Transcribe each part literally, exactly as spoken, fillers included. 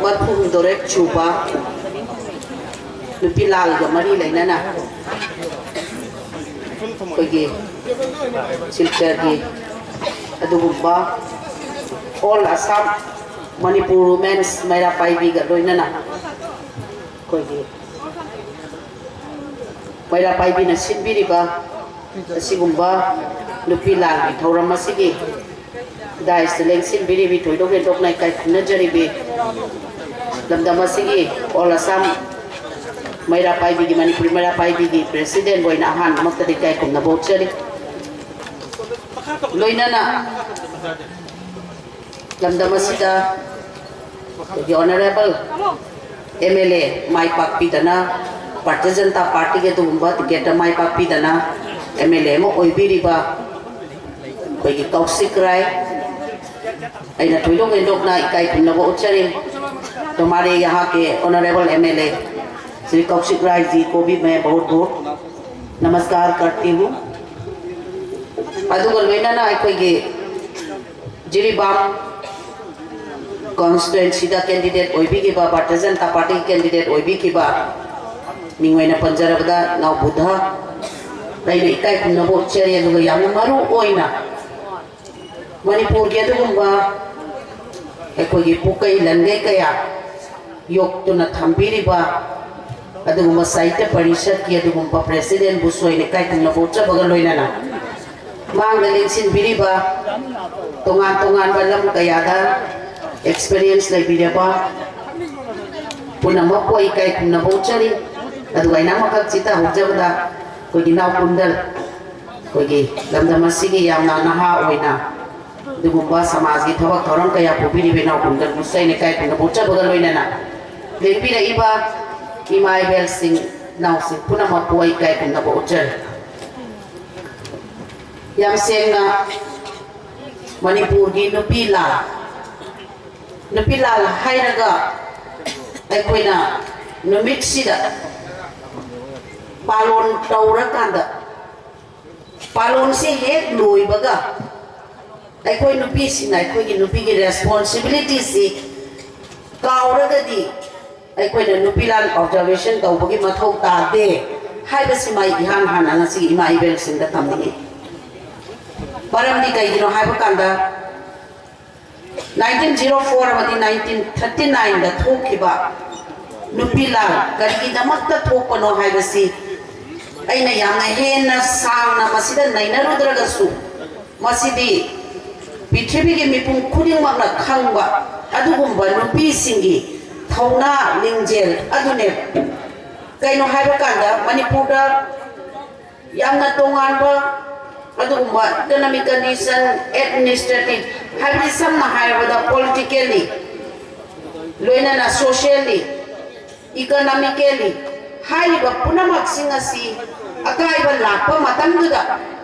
ꯃꯔꯐꯨ ꯍꯨꯝꯗꯣꯏꯔꯛ ꯁꯨꯕ ꯅꯨꯄꯤ ꯂꯥꯜꯒ ꯃꯔꯤ ꯂꯩꯅꯅ ꯑꯩꯈꯣꯏꯒꯤ ꯁꯤꯜꯆꯔꯒꯤ ꯑꯗꯨꯒꯨꯝꯕ All Assam Manipur Women's ꯃꯩꯔꯥ ꯄꯥꯏꯕꯤꯒ ꯂꯣꯏꯅꯅ ꯑꯩꯈꯣꯏꯒꯤ ꯃꯩꯔꯥ ꯄꯥꯏꯕꯤꯅ ꯁꯤꯟꯕꯤꯔꯤꯕ ꯑꯁꯤꯒꯨꯝꯕ ꯅꯨꯄꯤ ꯂꯥꯜꯒꯤ ꯊꯧꯔꯝ ꯑꯁꯤꯒꯤ ꯗꯥꯏꯁꯇ ꯂꯦꯡꯁꯤꯟꯕꯤꯔꯤꯕꯤ ꯊꯣꯏꯗꯣꯛ ꯍꯦꯟꯗꯣꯛꯅ ꯏꯀꯥꯏ ꯈꯨꯝꯅꯖꯔꯤꯕꯤ ꯂꯝꯗꯝ ꯑꯁꯤꯒꯤ All Assam ꯃꯩꯔꯥ ꯄꯥꯏꯕꯤꯒꯤ, ꯃꯅꯤꯄꯨꯔꯤ ꯃꯩꯔꯥ ꯄꯥꯏꯕꯤꯒꯤ ꯄ꯭ꯔꯦꯁꯤꯗꯦꯟ ꯑꯣꯏꯅ ꯑꯍꯥꯟꯕꯃꯛꯇꯗꯤ ꯏꯀꯥꯏ ꯈꯨꯝꯅꯕ ꯎꯠꯆꯔꯤ꯫ ꯂꯣꯏꯅꯅ ꯂꯝꯗꯝ ꯑꯁꯤꯗ ꯑꯩꯈꯣꯏꯒꯤ Honourable M L A ꯃꯥꯏ ꯄꯥꯛꯄꯤꯗꯅ, ꯚꯥꯔꯇꯤꯌ ꯖꯅꯇꯥ ꯄꯥꯔꯇꯤꯒꯤ ꯑꯗꯨꯒꯨꯝꯕ ꯇꯤꯀꯦꯠꯇ ꯃꯥꯏ ꯄꯥꯛꯄꯤꯗꯅ M L A ꯑꯃ ꯑꯣꯏꯕꯤꯔꯤꯕ ꯑꯩꯈꯣꯏꯒꯤ ꯀꯧꯁꯤꯛ ꯔꯥꯏ, ꯑꯩꯅ ꯊꯣꯏꯗꯣꯛ ꯍꯦꯟꯗꯣꯛꯅ ꯏꯀꯥꯏ ꯈꯨꯝꯅꯕ ꯎꯠꯆꯔꯤ꯫ तुम्हारे यहाँ के Honourable M L A Shri Kaushik Rai ji को भी मैं बहुत बहुत नमस्कार करती हूँ। ꯑꯗꯨꯒ ꯂꯣꯏꯅꯅ ꯑꯩꯈꯣꯏꯒꯤ ꯖꯤꯔꯤꯕꯥꯝ ꯀꯣꯟꯁꯇꯤꯇ꯭ꯋꯦꯟꯁꯤꯗ ꯀꯦꯟꯗꯤꯗꯦꯠ ꯑꯣꯏꯕꯤꯈꯤꯕ, ꯚꯥꯔꯇꯤꯌ ꯖꯅꯇꯥ ꯄꯥꯔꯇꯤꯒꯤ ꯀꯦꯟꯗꯤꯗꯦꯠ ꯑꯣꯏꯕꯤꯈꯤꯕ, ꯃꯤꯡ ꯑꯣꯏꯅ ꯄꯟꯖꯔꯕꯗ ꯏꯅꯥꯎ ꯕꯨꯙ, ꯑꯩꯅ ꯏꯀꯥꯏ ꯈꯨꯝꯅꯕ ꯎꯠꯆꯔꯤ꯫ ꯑꯗꯨꯒ ꯌꯥꯝꯅ ꯃꯔꯨ ꯑꯣꯏꯅ ꯃꯅꯤꯄꯨꯔꯒꯤ ꯑꯗꯨꯒꯨꯝꯕ ꯑꯩꯈꯣꯏꯒꯤ ꯄꯨꯀꯩ ꯂꯟꯒꯩ ꯀꯌꯥ ꯌꯣꯛꯇꯨꯅ ꯊꯝꯕꯤꯔꯤꯕ ꯑꯗꯨꯒꯨꯝꯕ ꯁꯥꯍꯤꯇ꯭ꯌ ꯄꯔꯤꯁꯠꯀꯤ ꯑꯗꯨꯒꯨꯝꯕ ꯄ꯭ꯔꯦꯁꯤꯗꯦꯟꯕꯨꯁꯨ ꯑꯩꯅ ꯏꯀꯥꯏ ꯈꯨꯝꯅꯕ ꯎꯠꯆꯕꯒ ꯂꯣꯏꯅꯅ, ꯃꯥꯡꯗ ꯂꯦꯡꯁꯤꯟꯕꯤꯔꯤꯕ ꯇꯣꯉꯥꯟ ꯇꯣꯉꯥꯟꯕ ꯂꯝ ꯀꯌꯥꯗ ꯑꯦꯛꯁꯄꯤꯔꯤꯌꯦꯟꯁ ꯂꯩꯕꯤꯔꯕ ꯄꯨꯝꯅꯃꯛꯄꯨ ꯑꯩ ꯏꯀꯥꯏ ꯈꯨꯝꯅꯕ ꯎꯠꯆꯔꯤ꯫ ꯑꯗꯨꯒ ꯑꯩꯅ ꯑꯃꯈꯛ ꯆꯤꯠꯇ ꯍꯧꯖꯕꯗ ꯑꯩꯈꯣꯏꯒꯤ ꯏꯅꯥꯎ ꯀꯨꯟꯗꯜ, ꯑꯩꯈꯣꯏꯒꯤ ꯂꯝꯗꯝ ꯑꯁꯤꯒꯤ ꯌꯥꯝꯅ ꯅꯍꯥ ꯑꯣꯏꯅ ꯑꯗꯨꯒꯨꯝꯕ ꯁꯃꯥꯖꯒꯤ ꯊꯕꯛ ꯊꯧꯔꯝ ꯀꯌꯥ ꯄꯨꯕꯤꯔꯤꯕ ꯏꯅꯥꯎ ꯀꯨꯟꯗꯜꯕꯨꯁꯨ ꯑꯩꯅ ꯏꯀꯥꯏ ꯈꯨꯝꯅꯕ ꯎꯠꯆꯕꯒ ꯂꯣꯏꯅꯅ ꯂꯦꯡꯕꯤꯔꯛꯏꯕ ꯏꯃꯥ ꯏꯕꯦꯜꯁꯤꯡ, ꯏꯅꯥꯎꯁꯤꯡ ꯄꯨꯝꯅꯃꯛꯄꯨ ꯑꯩ ꯏꯀꯥꯏ ꯈꯨꯝꯅꯕ ꯎꯠꯆꯔꯤ꯫ ꯌꯥꯝ ꯁꯦꯡꯅ ꯃꯅꯤꯄꯨꯔꯒꯤ ꯅꯨꯄꯤ ꯂꯥꯜ, ꯅꯨꯄꯤ ꯂꯥꯜ ꯍꯥꯏꯔꯒ ꯑꯩꯈꯣꯏꯅ ꯅꯨꯃꯤꯠꯁꯤꯗ ꯄꯥꯂꯣꯟ ꯇꯧꯔꯀꯥꯟꯗ, ꯄꯥꯂꯣꯟꯁꯤ ꯍꯦꯛ ꯂꯣꯏꯕꯒ ꯑꯩꯈꯣꯏ ꯅꯨꯄꯤꯁꯤꯡꯅ ꯑꯩꯈꯣꯏꯒꯤ ꯅꯨꯄꯤꯒꯤ ꯔꯦꯁꯄꯣꯟꯁꯤꯕꯤꯂꯤꯇꯤꯁꯤ ꯀꯥꯎꯔꯒꯗꯤ ꯑꯩꯈꯣꯏꯅ ꯅꯨꯄꯤ ꯂꯥꯟ ꯑꯣꯕꯖꯥꯔꯕꯦꯁꯟ ꯇꯧꯕꯒꯤ ꯃꯊꯧ ꯇꯥꯗꯦ ꯍꯥꯏꯕꯁꯤꯃ ꯑꯩ ꯏꯍꯥꯟ ꯍꯥꯟꯅ ꯉꯁꯤ ꯏꯃꯥ ꯏꯕꯦꯜꯁꯤꯡꯗ ꯊꯝꯅꯤꯡꯏ꯫ ꯃꯔꯝꯗꯤ ꯀꯩꯒꯤꯅꯣ ꯍꯥꯏꯕ ꯀꯥꯟꯗ, ꯅꯥꯏꯟꯇꯤꯟ ꯖꯤꯔꯣ ꯐꯣꯔ ꯑꯃꯗꯤ ꯅꯥꯏꯟꯇꯤꯟ ꯊꯥꯔꯇꯤ ꯅꯥꯏꯟꯗ ꯊꯣꯛꯈꯤꯕ ꯅꯨꯄꯤ ꯂꯥꯟ ꯀꯔꯤꯒꯤꯗꯃꯛꯇ ꯊꯣꯛꯄꯅꯣ ꯍꯥꯏꯕꯁꯤ ꯑꯩꯅ ꯌꯥꯝꯅ ꯍꯦꯟꯅ ꯁꯥꯡꯅ ꯃꯁꯤꯗ ꯅꯩꯅꯔꯨꯗ꯭ꯔꯒꯁꯨ, ꯃꯁꯤꯗꯤ ꯄ꯭ꯔꯤꯊꯤꯕꯤꯒꯤ ꯃꯤꯄꯨꯝ ꯈꯨꯗꯤꯡꯃꯛꯅ ꯈꯪꯕ ꯑꯗꯨꯒꯨꯝꯕ ꯅꯨꯄꯤꯁꯤꯡꯒꯤ ꯊꯧꯅꯥ ꯂꯤꯡꯖꯦꯜ ꯑꯗꯨꯅꯦꯕ꯫ ꯀꯩꯅꯣ ꯍꯥꯏꯕ ꯀꯥꯟꯗ, ꯃꯅꯤꯄꯨꯔꯗ ꯌꯥꯝꯅ ꯇꯣꯉꯥꯟꯕ ꯑꯗꯨꯒꯨꯝꯕ ꯏꯀꯣꯅꯣꯃꯤꯛ ꯀꯟꯗꯤꯁꯟ, ꯑꯦꯗꯃꯤꯅꯤꯁꯇ꯭ꯔꯦꯇꯤꯚ, ꯍꯥꯏꯕꯗꯤ ꯁꯝꯅ ꯍꯥꯏꯔꯕꯗ ꯄꯣꯂꯤꯇꯤꯀꯦꯜꯂꯤ, ꯂꯣꯏꯅꯅ ꯁꯣꯁꯤꯌꯦꯜꯂꯤ, ꯏꯀꯣꯅꯣꯃꯤꯀꯦꯜꯂꯤ ꯍꯥꯏꯔꯤꯕ ꯄꯨꯝꯅꯃꯛꯁꯤꯡ ꯑꯁꯤ ꯑꯀꯥꯏꯕ ꯂꯥꯛꯄ ꯃꯇꯝꯗꯨꯗ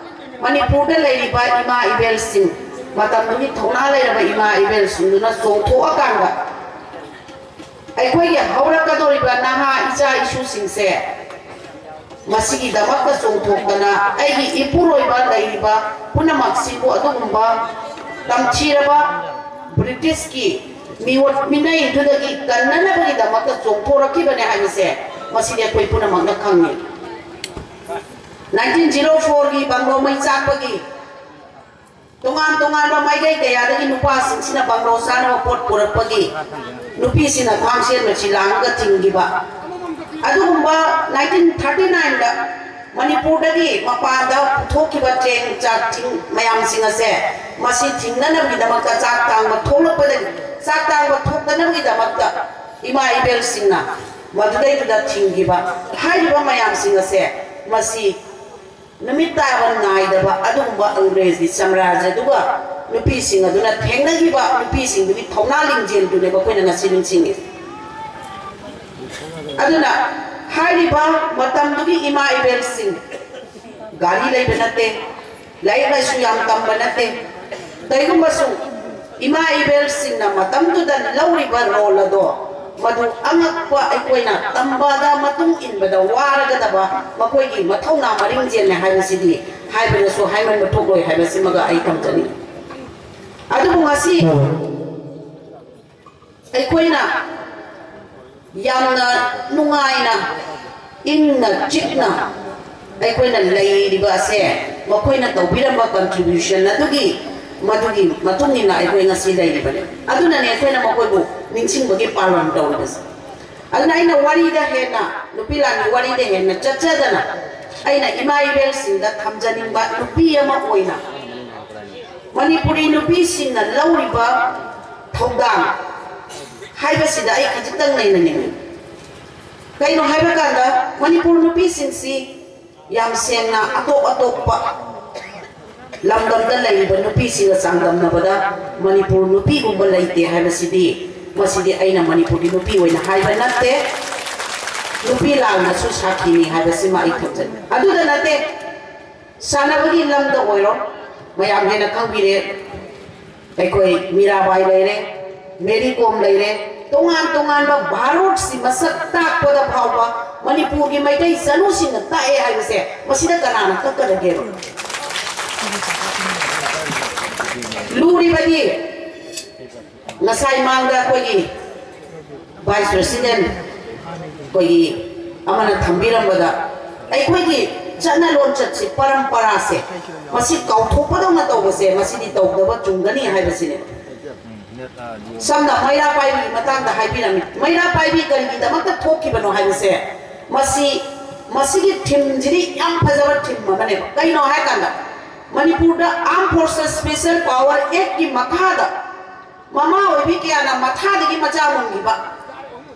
ꯃꯅꯤꯄꯨꯔꯗ ꯂꯩꯔꯤꯕ ꯏꯃꯥ ꯏꯕꯦꯜꯁꯤꯡ, ꯃꯇꯝꯗꯨꯒꯤ ꯊꯧꯅꯥ ꯂꯩꯔꯕ ꯏꯃꯥ ꯏꯕꯦꯜꯁꯤꯡꯗꯨꯅ ꯆꯣꯡꯊꯣꯛꯑꯀꯥꯟꯗ ꯑꯩꯈꯣꯏꯒꯤ ꯍꯧꯔꯛꯀꯗꯧꯔꯤꯕ ꯅꯍꯥ ꯏꯆꯥ ꯏꯁꯨꯁꯤꯡꯁꯦ ꯃꯁꯤꯒꯤꯗꯃꯛꯇ ꯆꯣꯡꯊꯣꯛꯇꯅ ꯑꯩꯒꯤ ꯏꯄꯨꯔꯣꯏꯕ ꯂꯩꯔꯤꯕ ꯄꯨꯝꯅꯃꯛꯁꯤꯕꯨ ꯑꯗꯨꯒꯨꯝꯕ ꯇꯝꯊꯤꯔꯕ ꯕ꯭ꯔꯤꯇꯤꯁꯀꯤ ꯃꯤꯑꯣꯠ ꯃꯤꯅꯩꯗꯨꯗꯒꯤ ꯀꯟꯅꯅꯕꯒꯤꯗꯃꯛꯇ ꯆꯣꯡꯊꯣꯔꯛꯈꯤꯕꯅꯦ ꯍꯥꯏꯕꯁꯦ ꯃꯁꯤꯗꯤ ꯑꯩꯈꯣꯏ ꯄꯨꯝꯅꯃꯛꯅ ꯈꯪꯉꯤ꯫ ꯅꯥꯏꯟꯇꯤꯟ ꯖꯤꯔꯣ ꯐꯣꯔꯒꯤ ꯕꯪꯒ꯭ꯂꯣ ꯃꯩ ꯆꯥꯛꯄꯒꯤ ꯇꯣꯉꯥꯟ ꯇꯣꯉꯥꯟꯕ ꯃꯥꯏꯀꯩ ꯀꯌꯥꯗꯒꯤ ꯅꯨꯄꯥꯁꯤꯡꯁꯤꯅ ꯕꯪꯒ꯭ꯂꯣ ꯆꯥꯅꯕ ꯄꯣꯠ ꯄꯨꯔꯛꯄꯒꯤ ꯅꯨꯄꯤꯁꯤꯡꯅ ꯈ꯭ꯋꯥꯡ ꯁꯦꯟꯕꯁꯤ ꯂꯥꯡꯉꯒ ꯊꯤꯡꯈꯤꯕ꯫ ꯑꯗꯨꯒꯨꯝꯕ ꯅꯥꯏꯟꯇꯤꯟ ꯊꯥꯔꯇꯤ ꯅꯥꯏꯟꯗ ꯃꯅꯤꯄꯨꯔꯗꯒꯤ ꯃꯄꯥꯟꯗ ꯄꯨꯊꯣꯛꯈꯤꯕ ꯆꯦꯡ ꯆꯥꯛ ꯆꯤꯡ ꯃꯌꯥꯝꯁꯤꯡ ꯑꯁꯦ ꯃꯁꯤ ꯊꯤꯡꯅꯅꯕꯒꯤꯗꯃꯛꯇ ꯆꯥꯛ ꯇꯥꯡꯕ ꯊꯣꯛꯂꯛꯄꯗꯒꯤ ꯆꯥꯛ ꯇꯥꯡꯕ ꯊꯣꯛꯇꯅꯕꯒꯤꯗꯃꯛꯇ ꯏꯃꯥ ꯏꯕꯦꯜꯁꯤꯡꯅ ꯃꯗꯨꯗꯩꯗꯨꯗ ꯊꯤꯡꯈꯤꯕ ꯍꯥꯏꯔꯤꯕ ꯃꯌꯥꯝꯁꯤꯡ ꯑꯁꯦ ꯃꯁꯤ ꯅꯨꯃꯤꯠ ꯇꯥꯕ ꯅꯥꯏꯗꯕ ꯑꯗꯨꯒꯨꯝꯕ ꯑꯪꯒ꯭ꯔꯦꯖꯒꯤ ꯁꯥꯝꯔꯥꯖ꯭ꯌꯗꯨꯒ ꯅꯨꯄꯤꯁꯤꯡ ꯑꯗꯨꯅ ꯊꯦꯡꯅꯈꯤꯕ ꯅꯨꯄꯤꯁꯤꯡꯗꯨꯒꯤ ꯊꯧꯅꯥ ꯂꯤꯡꯖꯦꯜꯗꯨꯅꯦꯕ ꯑꯩꯈꯣꯏꯅ ꯉꯁꯤ ꯅꯤꯡꯁꯤꯡꯉꯤꯁꯦ꯫ ꯑꯗꯨꯅ ꯍꯥꯏꯔꯤꯕ ꯃꯇꯝꯗꯨꯒꯤ ꯏꯃꯥ ꯏꯕꯦꯜꯁꯤꯡ ꯒꯥꯔꯤ ꯂꯩꯕ ꯅꯠꯇꯦ, ꯂꯥꯏꯔꯤꯛ ꯂꯥꯏꯁꯨ ꯌꯥꯝ ꯇꯝꯕ ꯅꯠꯇꯦ꯫ ꯀꯩꯒꯨꯝꯕꯁꯨ ꯏꯃꯥ ꯏꯕꯦꯜꯁꯤꯡꯅ ꯃꯇꯝꯗꯨꯗ ꯂꯧꯔꯤꯕ ꯔꯣꯜ ꯑꯗꯣ ꯃꯗꯨ ꯑꯉꯛꯄ, ꯑꯩꯈꯣꯏꯅ ꯇꯝꯕꯗ ꯃꯇꯨꯡ ꯏꯟꯕꯗ ꯋꯥꯔꯒꯗꯕ ꯃꯈꯣꯏꯒꯤ ꯃꯊꯧꯅꯥ ꯃꯔꯤꯡꯖꯦꯜꯅꯦ ꯍꯥꯏꯕꯁꯤꯗꯤ ꯍꯥꯏꯕꯗꯁꯨ ꯍꯥꯏꯃꯟꯕ ꯊꯣꯛꯂꯣꯏ ꯍꯥꯏꯕꯁꯤꯃꯒ ꯑꯩ ꯊꯝꯖꯅꯤꯡꯏ꯫ ꯑꯗꯨꯕꯨ ꯉꯁꯤ ꯑꯩꯈꯣꯏꯅ ꯌꯥꯝꯅ ꯅꯨꯡꯉꯥꯏꯅ, ꯏꯪꯅ ꯆꯤꯛꯅ ꯑꯩꯈꯣꯏꯅ ꯂꯩꯔꯤꯕ ꯑꯁꯦ ꯃꯈꯣꯏꯅ ꯇꯧꯕꯤꯔꯝꯕ contribution ꯑꯗꯨꯒꯤ, ꯃꯗꯨꯒꯤ ꯃꯇꯨꯡ ꯏꯟꯅ ꯑꯩꯈꯣꯏ ꯉꯁꯤ ꯂꯩꯔꯤꯕꯅꯤ꯫ ꯑꯗꯨꯅꯅꯦ ꯑꯩꯈꯣꯏꯅ ꯃꯈꯣꯏꯕꯨ ꯅꯤꯡꯁꯤꯡꯕꯒꯤ ꯄꯥꯂꯟ ꯇꯧꯔꯤꯕꯁꯦ꯫ ꯑꯗꯨꯅ ꯑꯩꯅ ꯋꯥꯔꯤꯗ ꯍꯦꯟꯅ, ꯅꯨꯄꯤ ꯂꯥꯟꯒꯤ ꯋꯥꯔꯤꯗ ꯍꯦꯟꯅ ꯆꯠꯆꯗꯅ, ꯑꯩꯅ ꯏꯃꯥ ꯏꯕꯦꯜꯁꯤꯡꯗ ꯊꯝꯖꯅꯤꯡꯕ, ꯅꯨꯄꯤ ꯑꯃ ꯑꯣꯏꯅ ꯃꯅꯤꯄꯨꯔꯤ ꯅꯨꯄꯤꯁꯤꯡꯅ ꯂꯧꯔꯤꯕ ꯊꯧꯗꯥꯡ ꯍꯥꯏꯕꯁꯤꯗ ꯑꯩ ꯈꯖꯤꯛꯇꯪ ꯅꯩꯅꯅꯤꯡꯏ꯫ ꯀꯩꯅꯣ ꯍꯥꯏꯕ ꯀꯥꯟꯗ, ꯃꯅꯤꯄꯨꯔ ꯅꯨꯄꯤꯁꯤꯡꯁꯤ ꯌꯥꯝ ꯁꯦꯡꯅ ꯑꯇꯣꯞ ꯑꯇꯣꯞꯄ ꯂꯝꯗꯝꯗ ꯂꯩꯔꯤꯕ ꯅꯨꯄꯤꯁꯤꯡꯒ ꯆꯥꯡꯗꯝꯅꯕꯗ ꯃꯅꯤꯄꯨꯔ ꯅꯨꯄꯤꯒꯨꯝꯕ ꯂꯩꯇꯦ ꯍꯥꯏꯕꯁꯤꯗꯤ, ꯃꯁꯤꯗꯤ ꯑꯩꯅ ꯃꯅꯤꯄꯨꯔꯒꯤ ꯅꯨꯄꯤ ꯑꯣꯏꯅ ꯍꯥꯏꯕ ꯅꯠꯇꯦ, ꯅꯨꯄꯤ ꯂꯥꯟꯅꯁꯨ ꯁꯥꯈꯤꯅꯤ ꯍꯥꯏꯕꯁꯤꯃ ꯑꯩ ꯊꯝꯖꯒꯦ꯫ ꯑꯗꯨꯗ ꯅꯠꯇꯦ, ꯁꯥꯟꯅꯕꯒꯤ ꯂꯝꯗ ꯑꯣꯏꯔꯣ, ꯃꯌꯥꯝ ꯍꯦꯟꯅ ꯈꯪꯕꯤꯔꯦ, ꯑꯩꯈꯣꯏ ꯃꯤꯔꯥꯕꯥꯏ ꯂꯩꯔꯦ, ꯃꯦꯔꯤ ꯀꯣꯝ ꯂꯩꯔꯦ, ꯇꯣꯉꯥꯟ ꯇꯣꯉꯥꯟꯕ ꯚꯥꯔꯠꯁꯤ ꯃꯁꯛ ꯇꯥꯛꯄꯗ ꯐꯥꯎꯕ ꯃꯅꯤꯄꯨꯔꯒꯤ ꯃꯩꯇꯩ ꯆꯅꯨꯁꯤꯡꯅ ꯇꯥꯛꯑꯦ ꯍꯥꯏꯕꯁꯦ ꯃꯁꯤꯗ ꯀꯅꯥꯅ ꯀꯛꯀꯗꯒꯦꯕ? ꯂꯨꯔꯤꯕꯗꯤ ꯉꯁꯥꯏ ꯃꯥꯡꯗ ꯑꯩꯈꯣꯏꯒꯤ vice president ꯑꯩꯈꯣꯏꯒꯤ ꯑꯃꯅ ꯊꯝꯕꯤꯔꯝꯕꯗ, ꯑꯩꯈꯣꯏꯒꯤ ꯆꯠꯅ ꯂꯣꯟꯆꯠꯁꯤ, ꯄꯔꯝꯄꯔꯥꯁꯦ, ꯃꯁꯤ ꯀꯥꯎꯊꯣꯛꯄꯗꯧꯅ ꯇꯧꯕꯁꯦ, ꯃꯁꯤꯗꯤ ꯇꯧꯗꯕ ꯆꯨꯝꯒꯅꯤ ꯍꯥꯏꯕꯁꯤꯅꯦ꯫ ꯁꯝꯅ ꯃꯩꯔꯥ ꯄꯥꯏꯕꯤꯒꯤ ꯃꯇꯥꯡꯗ ꯍꯥꯏꯕꯤꯔꯝꯃꯤ꯫ ꯃꯩꯔꯥ ꯄꯥꯏꯕꯤ ꯀꯔꯤꯒꯤꯗꯃꯛꯇ ꯊꯣꯛꯈꯤꯕꯅꯣ ꯍꯥꯏꯕꯁꯦ, ꯃꯁꯤ, ꯃꯁꯤꯒꯤ ꯊꯤꯝꯁꯤꯗꯤ ꯌꯥꯝ ꯐꯖꯕ ꯊꯤꯝ ꯑꯃꯅꯦꯕ꯫ ꯀꯩꯅꯣ ꯍꯥꯏꯀꯥꯟꯗ, ꯃꯅꯤꯄꯨꯔꯗ Armed Forces Special Power Actꯀꯤ ꯃꯈꯥꯗ ꯃꯃꯥ ꯑꯣꯏꯕꯤ ꯀꯌꯥꯅ ꯃꯊꯥꯗꯒꯤ ꯃꯆꯥ ꯃꯨꯟꯈꯤꯕ,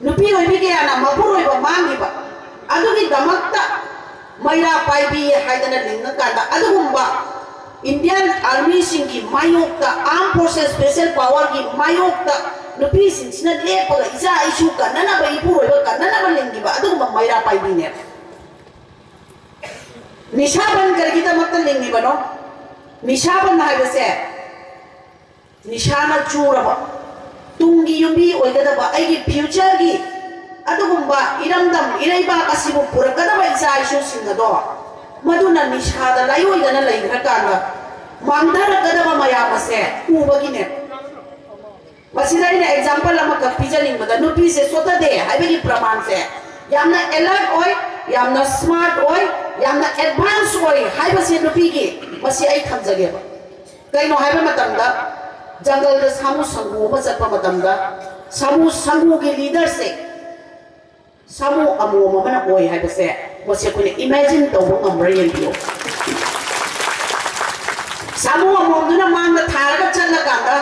ꯅꯨꯄꯤ ꯑꯣꯏꯕꯤ ꯀꯌꯥꯅ ꯃꯄꯨꯔꯣꯏꯕ ꯃꯥꯡꯈꯤꯕ, ꯑꯗꯨꯒꯤꯗꯃꯛꯇ ꯃꯩꯔꯥ ꯄꯥꯏꯕꯤ ꯍꯥꯏꯗꯅ ꯂꯤꯡꯉꯀꯥꯟꯗ, ꯑꯗꯨꯒꯨꯝꯕ Indian Armyꯁꯤꯡꯒꯤ ꯃꯥꯌꯣꯛꯇ, Armed Forces Special Powerꯒꯤ ꯃꯥꯌꯣꯛꯇ ꯅꯨꯄꯤꯁꯤꯡꯁꯤꯅ ꯂꯦꯞꯄꯒ ꯏꯆꯥ ꯏꯁꯨ ꯀꯟꯅꯅꯕ, ꯏꯄꯨꯔꯣꯏꯕ ꯀꯟꯅꯅꯕ ꯂꯤꯡꯈꯤꯕ ꯑꯗꯨꯒꯨꯝꯕ ꯃꯩꯔꯥ ꯄꯥꯏꯕꯤꯅꯦꯕ꯫ ꯅꯤꯁꯥ ꯕꯟ ꯀꯔꯤꯒꯤꯗꯃꯛꯇ ꯂꯤꯡꯉꯤꯕꯅꯣ? ꯅꯤꯁꯥ ꯕꯟ ꯍꯥꯏꯕꯁꯦ ꯅꯤꯁꯥꯅ ꯆꯨꯔꯕ, ꯇꯨꯡꯒꯤ ꯌꯨꯝꯕꯤ ꯑꯣꯏꯒꯗꯕ, ꯑꯩꯒꯤ futureꯒꯤ ꯑꯗꯨꯒꯨꯝꯕ ꯏꯔꯝꯗꯝ ꯏꯔꯩꯕꯥꯛ ꯑꯁꯤꯕꯨ ꯄꯨꯔꯛꯀꯗꯕ ꯏꯆꯥ ꯏꯁꯨꯁꯤꯡ ꯑꯗꯣ, ꯃꯗꯨꯅ ꯅꯤꯁꯥꯗ ꯂꯥꯏꯑꯣꯏꯗꯅ ꯂꯩꯈ꯭ꯔꯀꯥꯟꯗ ꯃꯥꯡꯊꯔꯛꯀꯗꯕ ꯃꯌꯥꯝ ꯑꯁꯦ ꯎꯕꯒꯤꯅꯦ꯫ ꯃꯁꯤꯗ ꯑꯩꯅ ꯑꯦꯛꯖꯥꯝꯄꯜ ꯑꯃꯈꯛ ꯄꯤꯖꯅꯤꯡꯕꯗ, ꯅꯨꯄꯤꯁꯦ ꯁꯣꯊꯗꯦ ꯍꯥꯏꯕꯒꯤ ꯄ꯭ꯔꯃꯥꯟꯁꯦ, ꯌꯥꯝꯅ ꯑꯦꯂꯔꯠ ꯑꯣꯏ, ꯌꯥꯝꯅ ꯁ꯭ꯃꯥꯔꯠ ꯑꯣꯏ, ꯌꯥꯝꯅ ꯑꯦꯗꯚꯥꯟꯁ ꯑꯣꯏ ꯍꯥꯏꯕꯁꯦ ꯅꯨꯄꯤꯒꯤ, ꯃꯁꯤ ꯑꯩ ꯊꯝꯖꯒꯦꯕ꯫ ꯀꯩꯅꯣ ꯍꯥꯏꯕ ꯃꯇꯝꯗ, ꯖꯪꯒꯜꯗ ꯁꯥꯃꯨ ꯁꯪꯒꯨ ꯑꯃ ꯆꯠꯄ ꯃꯇꯝꯗ, ꯁꯥꯃꯨ ꯁꯪꯒꯨꯒꯤ ꯂꯤꯗꯔꯁꯦ ꯁꯥꯃꯨ ꯑꯃꯣꯝ ꯑꯃꯅ ꯑꯣꯏ ꯍꯥꯏꯕꯁꯦ, ꯃꯁꯤ ꯑꯩꯈꯣꯏꯅ ꯏꯃꯦꯖꯤꯟ ꯇꯧꯕ ꯉꯝꯕ꯭ꯔꯥ ꯌꯦꯡꯕꯤꯌꯨ꯫ ꯁꯥꯃꯨ ꯑꯃꯣꯝꯗꯨꯅ ꯃꯥꯡꯗ ꯊꯥꯔꯒ ꯆꯠꯂꯀꯥꯟꯗ,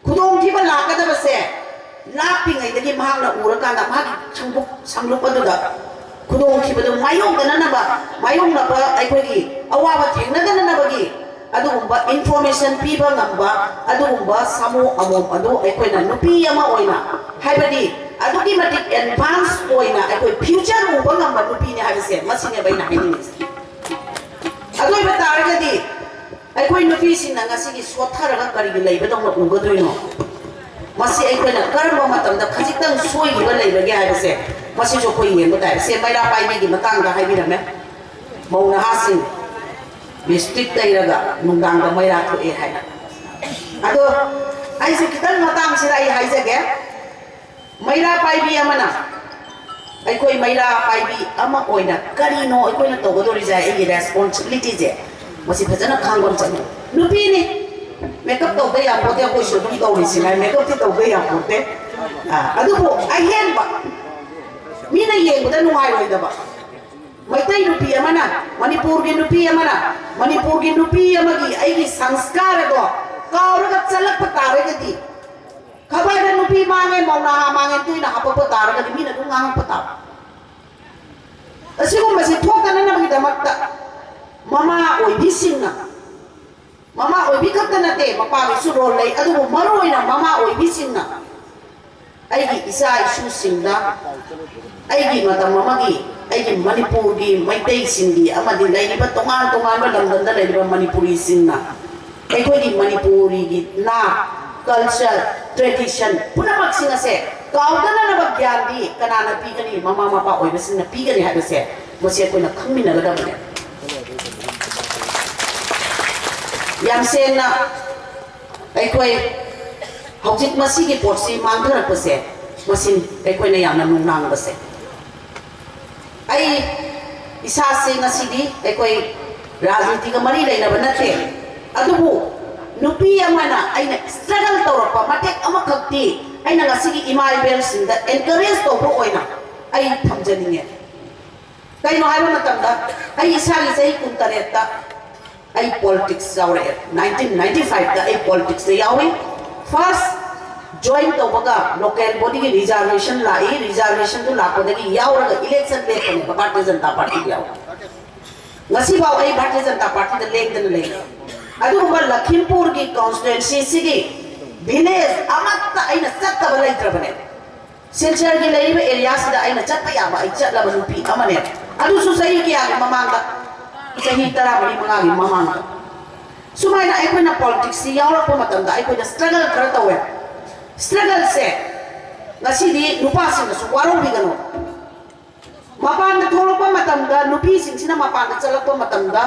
ꯈꯨꯗꯣꯡꯊꯤꯕ ꯂꯥꯛꯀꯗꯕꯁꯦ ꯂꯥꯞꯄꯤꯉꯩꯗꯒꯤ ꯃꯍꯥꯛꯅ ꯎꯔꯀꯥꯟꯗ, ꯃꯍꯥꯛꯀꯤ ꯁꯪꯕꯨꯛ, ꯁꯪꯂꯨꯞ ꯑꯗꯨꯗ ꯈꯨꯗꯣꯡꯊꯤꯕꯗꯨ ꯃꯥꯌꯣꯛꯅꯅꯕ, ꯃꯥꯌꯣꯛꯅꯕ ꯑꯩꯈꯣꯏꯒꯤ ꯑꯋꯥꯕ ꯊꯦꯡꯅꯗꯅꯅꯕꯒꯤ ꯑꯗꯨꯒꯨꯝꯕ ꯏꯟꯐꯣꯔꯃꯦꯁꯟ ꯄꯤꯕ ꯉꯝꯕ ꯑꯗꯨꯒꯨꯝꯕ ꯁꯥꯃꯨ ꯑꯃꯣꯝ ꯑꯗꯨ ꯑꯩꯈꯣꯏꯅ ꯅꯨꯄꯤ ꯑꯃ ꯑꯣꯏꯅ, ꯍꯥꯏꯕꯗꯤ ꯑꯗꯨꯛꯀꯤ ꯃꯇꯤꯛ ꯑꯦꯗꯚꯥꯟꯁ ꯑꯣꯏꯅ ꯑꯩꯈꯣꯏ ꯐ꯭ꯌꯨꯆꯔ ꯎꯕ ꯉꯝꯕ ꯅꯨꯄꯤꯅꯤ ꯍꯥꯏꯕꯁꯦ, ꯃꯁꯤꯅꯦꯕ ꯑꯩꯅ ꯍꯥꯏꯅꯤꯡꯉꯤꯁꯦ꯫ ꯑꯗꯨ ꯑꯣꯏꯕ ꯇꯥꯔꯒꯗꯤ ꯑꯩꯈꯣꯏ ꯅꯨꯄꯤꯁꯤꯡꯅ ꯉꯁꯤꯒꯤ ꯁꯣꯠꯊꯔꯒ ꯀꯔꯤꯒꯤ ꯂꯩꯕꯗꯧꯅ ꯎꯒꯗꯣꯏꯅꯣ? ꯃꯁꯤ ꯑꯩꯈꯣꯏꯅ ꯀꯔꯝꯕ ꯃꯇꯝꯗ ꯈꯖꯤꯛꯇꯪ ꯁꯣꯏꯈꯤꯕ ꯂꯩꯕꯒꯦ ꯍꯥꯏꯕꯁꯦ, ꯃꯁꯤꯁꯨ ꯑꯩꯈꯣꯏ ꯌꯦꯡꯕ ꯇꯥꯏ꯫ ꯁꯦ, ꯃꯩꯔꯥ ꯄꯥꯏꯕꯤꯒꯤ ꯃꯇꯥꯡꯗ ꯍꯥꯏꯕꯤꯔꯝꯃꯦ꯫ ꯃꯧ ꯅꯍꯥꯁꯤꯡ ꯂꯤꯞꯁꯇꯤꯛ ꯇꯩꯔꯒ ꯅꯨꯡꯗꯥꯡꯗ ꯃꯩꯔꯥ ꯊꯣꯛꯑꯦ ꯍꯥꯏꯅ꯫ ꯑꯗꯣ ꯑꯩꯁꯦ ꯈꯤꯇꯪ ꯃꯇꯥꯡꯁꯤꯗ ꯑꯩ ꯍꯥꯏꯖꯒꯦ꯫ ꯃꯩꯔꯥ ꯄꯥꯏꯕꯤ ꯑꯃꯅ, ꯑꯩꯈꯣꯏ ꯃꯩꯔꯥ ꯄꯥꯏꯕꯤ ꯑꯃ ꯑꯣꯏꯅ ꯀꯔꯤꯅꯣ ꯑꯩꯈꯣꯏꯅ ꯇꯧꯒꯗꯧꯔꯤꯁꯦ? ꯑꯩꯒꯤ ꯔꯦꯁꯄꯣꯟꯁꯤꯕꯤꯂꯤꯇꯤꯁꯦ ꯃꯁꯤ ꯐꯖꯅ ꯈꯪꯕ ꯑꯃ ꯆꯪꯉꯤ꯫ ꯅꯨꯄꯤꯅꯤ, ꯃꯦꯀꯞ ꯇꯧꯗ ꯌꯥꯄꯣꯠꯇꯦ, ꯑꯩꯈꯣꯏꯁꯨ ꯑꯗꯨꯝ ꯇꯧꯔꯤꯁꯤ ꯉꯥꯏ, ꯃꯦꯀꯞꯇꯤ ꯇꯧꯗ ꯌꯥꯄꯣꯠꯇꯦ꯫ ꯑꯥ, ꯑꯗꯨꯕꯨ ꯑꯍꯦꯟꯕ, ꯃꯤꯅ ꯌꯦꯡꯕꯗ ꯅꯨꯡꯉꯥꯏꯔꯣꯏꯗꯕ, ꯃꯩꯇꯩ ꯅꯨꯄꯤ ꯑꯃꯅ, ꯃꯅꯤꯄꯨꯔꯒꯤ ꯅꯨꯄꯤ ꯑꯃꯅ, ꯃꯅꯤꯄꯨꯔꯒꯤ ꯅꯨꯄꯤ ꯑꯃꯒꯤ ꯑꯩꯒꯤ ꯁꯪꯁꯀꯥꯔ ꯑꯗꯣ ꯀꯥꯎꯔꯒ ꯆꯠꯂꯛꯄ ꯇꯥꯔꯒꯗꯤ, ꯈꯕꯔꯗ ꯅꯨꯄꯤ ꯃꯥꯡꯉꯦ, ꯃꯧ ꯅꯍꯥ ꯃꯥꯡꯉꯦ ꯇꯣꯏꯅ ꯍꯥꯄꯛꯄ ꯇꯥꯔꯒꯗꯤ ꯃꯤꯅ ꯑꯗꯨꯝ ꯉꯥꯡꯉꯛꯄ ꯇꯥꯕ꯫ ꯑꯁꯤꯒꯨꯝꯕꯁꯦ ꯊꯣꯛꯇꯅꯅꯕꯒꯤꯗꯃꯛꯇ ꯃꯃꯥ ꯑꯣꯏꯕꯤꯁꯤꯡꯅ, ꯃꯃꯥ ꯑꯣꯏꯕꯤ ꯈꯛꯇ ꯅꯠꯇꯦ, ꯃꯄꯥꯒꯤꯁꯨ ꯔꯣꯜ ꯂꯩ, ꯑꯗꯨꯕꯨ ꯃꯔꯨꯑꯣꯏꯅ ꯃꯃꯥ ꯑꯣꯏꯕꯤꯁꯤꯡꯅ ꯑꯩꯒꯤ ꯏꯆꯥ ꯏꯁꯨꯁꯤꯡꯗ, ꯑꯩꯒꯤ ꯃꯇꯝ ꯑꯃꯒꯤ ꯑꯩꯒꯤ ꯃꯅꯤꯄꯨꯔꯒꯤ ꯃꯩꯇꯩꯁꯤꯡꯒꯤ ꯑꯃꯗꯤ ꯂꯩꯔꯤꯕ ꯇꯣꯉꯥꯟ ꯇꯣꯉꯥꯟꯕ ꯂꯝꯗꯝꯗ ꯂꯩꯔꯤꯕ ꯃꯅꯤꯄꯨꯔꯤꯁꯤꯡꯅ ꯑꯩꯈꯣꯏꯒꯤ ꯃꯅꯤꯄꯨꯔꯤꯒꯤ ꯅꯥꯠ, ꯀꯜꯆꯔ, ꯇ꯭ꯔꯦꯗꯤꯁꯟ ꯄꯨꯝꯅꯃꯛꯁꯤꯡ ꯑꯁꯦ ꯀꯥꯎꯗꯅꯅꯕ ꯒ꯭ꯌꯥꯟꯗꯤ ꯀꯅꯥꯅ ꯄꯤꯒꯅꯤ? ꯃꯃꯥ ꯃꯄꯥ ꯑꯣꯏꯕꯁꯤꯡꯅ ꯄꯤꯒꯅꯤ ꯍꯥꯏꯕꯁꯦ ꯃꯁꯤ ꯑꯩꯈꯣꯏꯅ ꯈꯪꯃꯤꯟꯅꯒꯗꯕꯅꯦ꯫ ꯌꯥꯝ ꯁꯦꯡꯅ ꯑꯩꯈꯣꯏ ꯍꯧꯖꯤꯛ ꯃꯁꯤꯒꯤ ꯄꯣꯠꯁꯤ ꯃꯥꯡꯊꯔꯛꯄꯁꯦ, ꯃꯁꯤ ꯑꯩꯈꯣꯏꯅ ꯌꯥꯝꯅ ꯅꯨꯡꯅꯥꯡꯕꯁꯦ꯫ ꯑꯩ ꯏꯁꯥꯁꯦ ꯉꯁꯤꯗꯤ ꯑꯩꯈꯣꯏ ꯔꯥꯖꯅꯤꯇꯤꯒ ꯃꯔꯤ ꯂꯩꯅꯕ ꯅꯠꯇꯦ, ꯑꯗꯨꯕꯨ ꯅꯨꯄꯤ ꯑꯃꯅ ꯑꯩꯅ struggle ꯇꯧꯔꯛꯄ ꯃꯇꯦꯛ ꯑꯃꯈꯛꯇꯤ ꯑꯩꯅ ꯉꯁꯤꯒꯤ ꯏꯃꯥ ꯏꯕꯦꯜꯁꯤꯡꯗ encourage ꯇꯧꯕ ꯑꯣꯏꯅ ꯑꯩ ꯊꯝꯖꯅꯤꯡꯉꯦ꯫ ꯀꯩꯅꯣ ꯍꯥꯏꯕ ꯃꯇꯝꯗ, ꯑꯩ ꯏꯁꯥꯒꯤ ꯆꯍꯤ ꯀꯨꯟꯇꯔꯦꯠꯇ ꯑꯩ politics ꯌꯥꯎꯔꯛꯑꯦ꯫ Nineteen ninety five ꯇ ꯑꯩ politics ꯇ ꯌꯥꯎꯏ꯫ First join ꯇꯧꯕꯒ local body ꯒꯤ reservation ꯂꯥꯛꯏ, reservation ꯗꯨ ꯂꯥꯛꯄꯗꯒꯤ ꯌꯥꯎꯔꯒ election ꯂꯦꯞꯄꯅꯦꯕ, ꯚꯥꯔꯇꯤꯌ ꯖꯅꯇꯥ ꯄꯥꯔꯇꯤꯗ ꯌꯥꯎꯏ꯫ ꯉꯁꯤꯐꯥꯎ ꯑꯩ ꯚꯥꯔꯇꯤꯌ ꯖꯅꯇꯥ ꯄꯥꯔꯇꯤꯗ ꯂꯦꯡꯗꯅ ꯂꯩꯔꯤ꯫ ꯑꯗꯨꯒꯨꯝꯕ ꯂꯈꯤꯝꯄꯨꯔꯒꯤ constituency ꯁꯤꯒꯤ village ꯑꯃꯠꯇ ꯑꯩꯅ ꯆꯠꯇꯕ ꯂꯩꯇ꯭ꯔꯕꯅꯦ꯫ ꯁꯤꯜꯆꯔꯒꯤ ꯂꯩꯔꯤꯕ area ꯁꯤꯗ ꯑꯩꯅ ꯆꯠꯄ ꯌꯥꯕ ꯑꯩ ꯆꯠꯂꯕ ꯅꯨꯄꯤ ꯑꯃꯅꯦ꯫ ꯑꯗꯨꯁꯨ ꯆꯍꯤ ꯀꯌꯥꯒꯤ ꯃꯃꯥꯡꯗ, ꯆꯍꯤ ꯇꯔꯥꯃꯔꯤ ꯃꯉꯥꯒꯤ ꯃꯃꯥꯡꯗ꯫ ꯁꯨꯃꯥꯏꯅ ꯑꯩꯈꯣꯏꯅ politics ꯁꯤ ꯌꯥꯎꯔꯛꯄ ꯃꯇꯝꯗ ꯑꯩꯈꯣꯏꯗ struggle ꯈꯔ ꯇꯧꯋꯦ꯫ Struggle ꯁꯦ ꯉꯁꯤꯗꯤ ꯅꯨꯄꯥꯁꯤꯡꯅꯁꯨ ꯋꯥꯔꯧꯕꯤꯒꯅꯨ꯫ ꯃꯄꯥꯟꯗ ꯊꯣꯛꯂꯛꯄ ꯃꯇꯝꯗ, ꯅꯨꯄꯤꯁꯤꯡꯁꯤꯅ ꯃꯄꯥꯟꯗ ꯆꯠꯂꯛꯄ ꯃꯇꯝꯗ,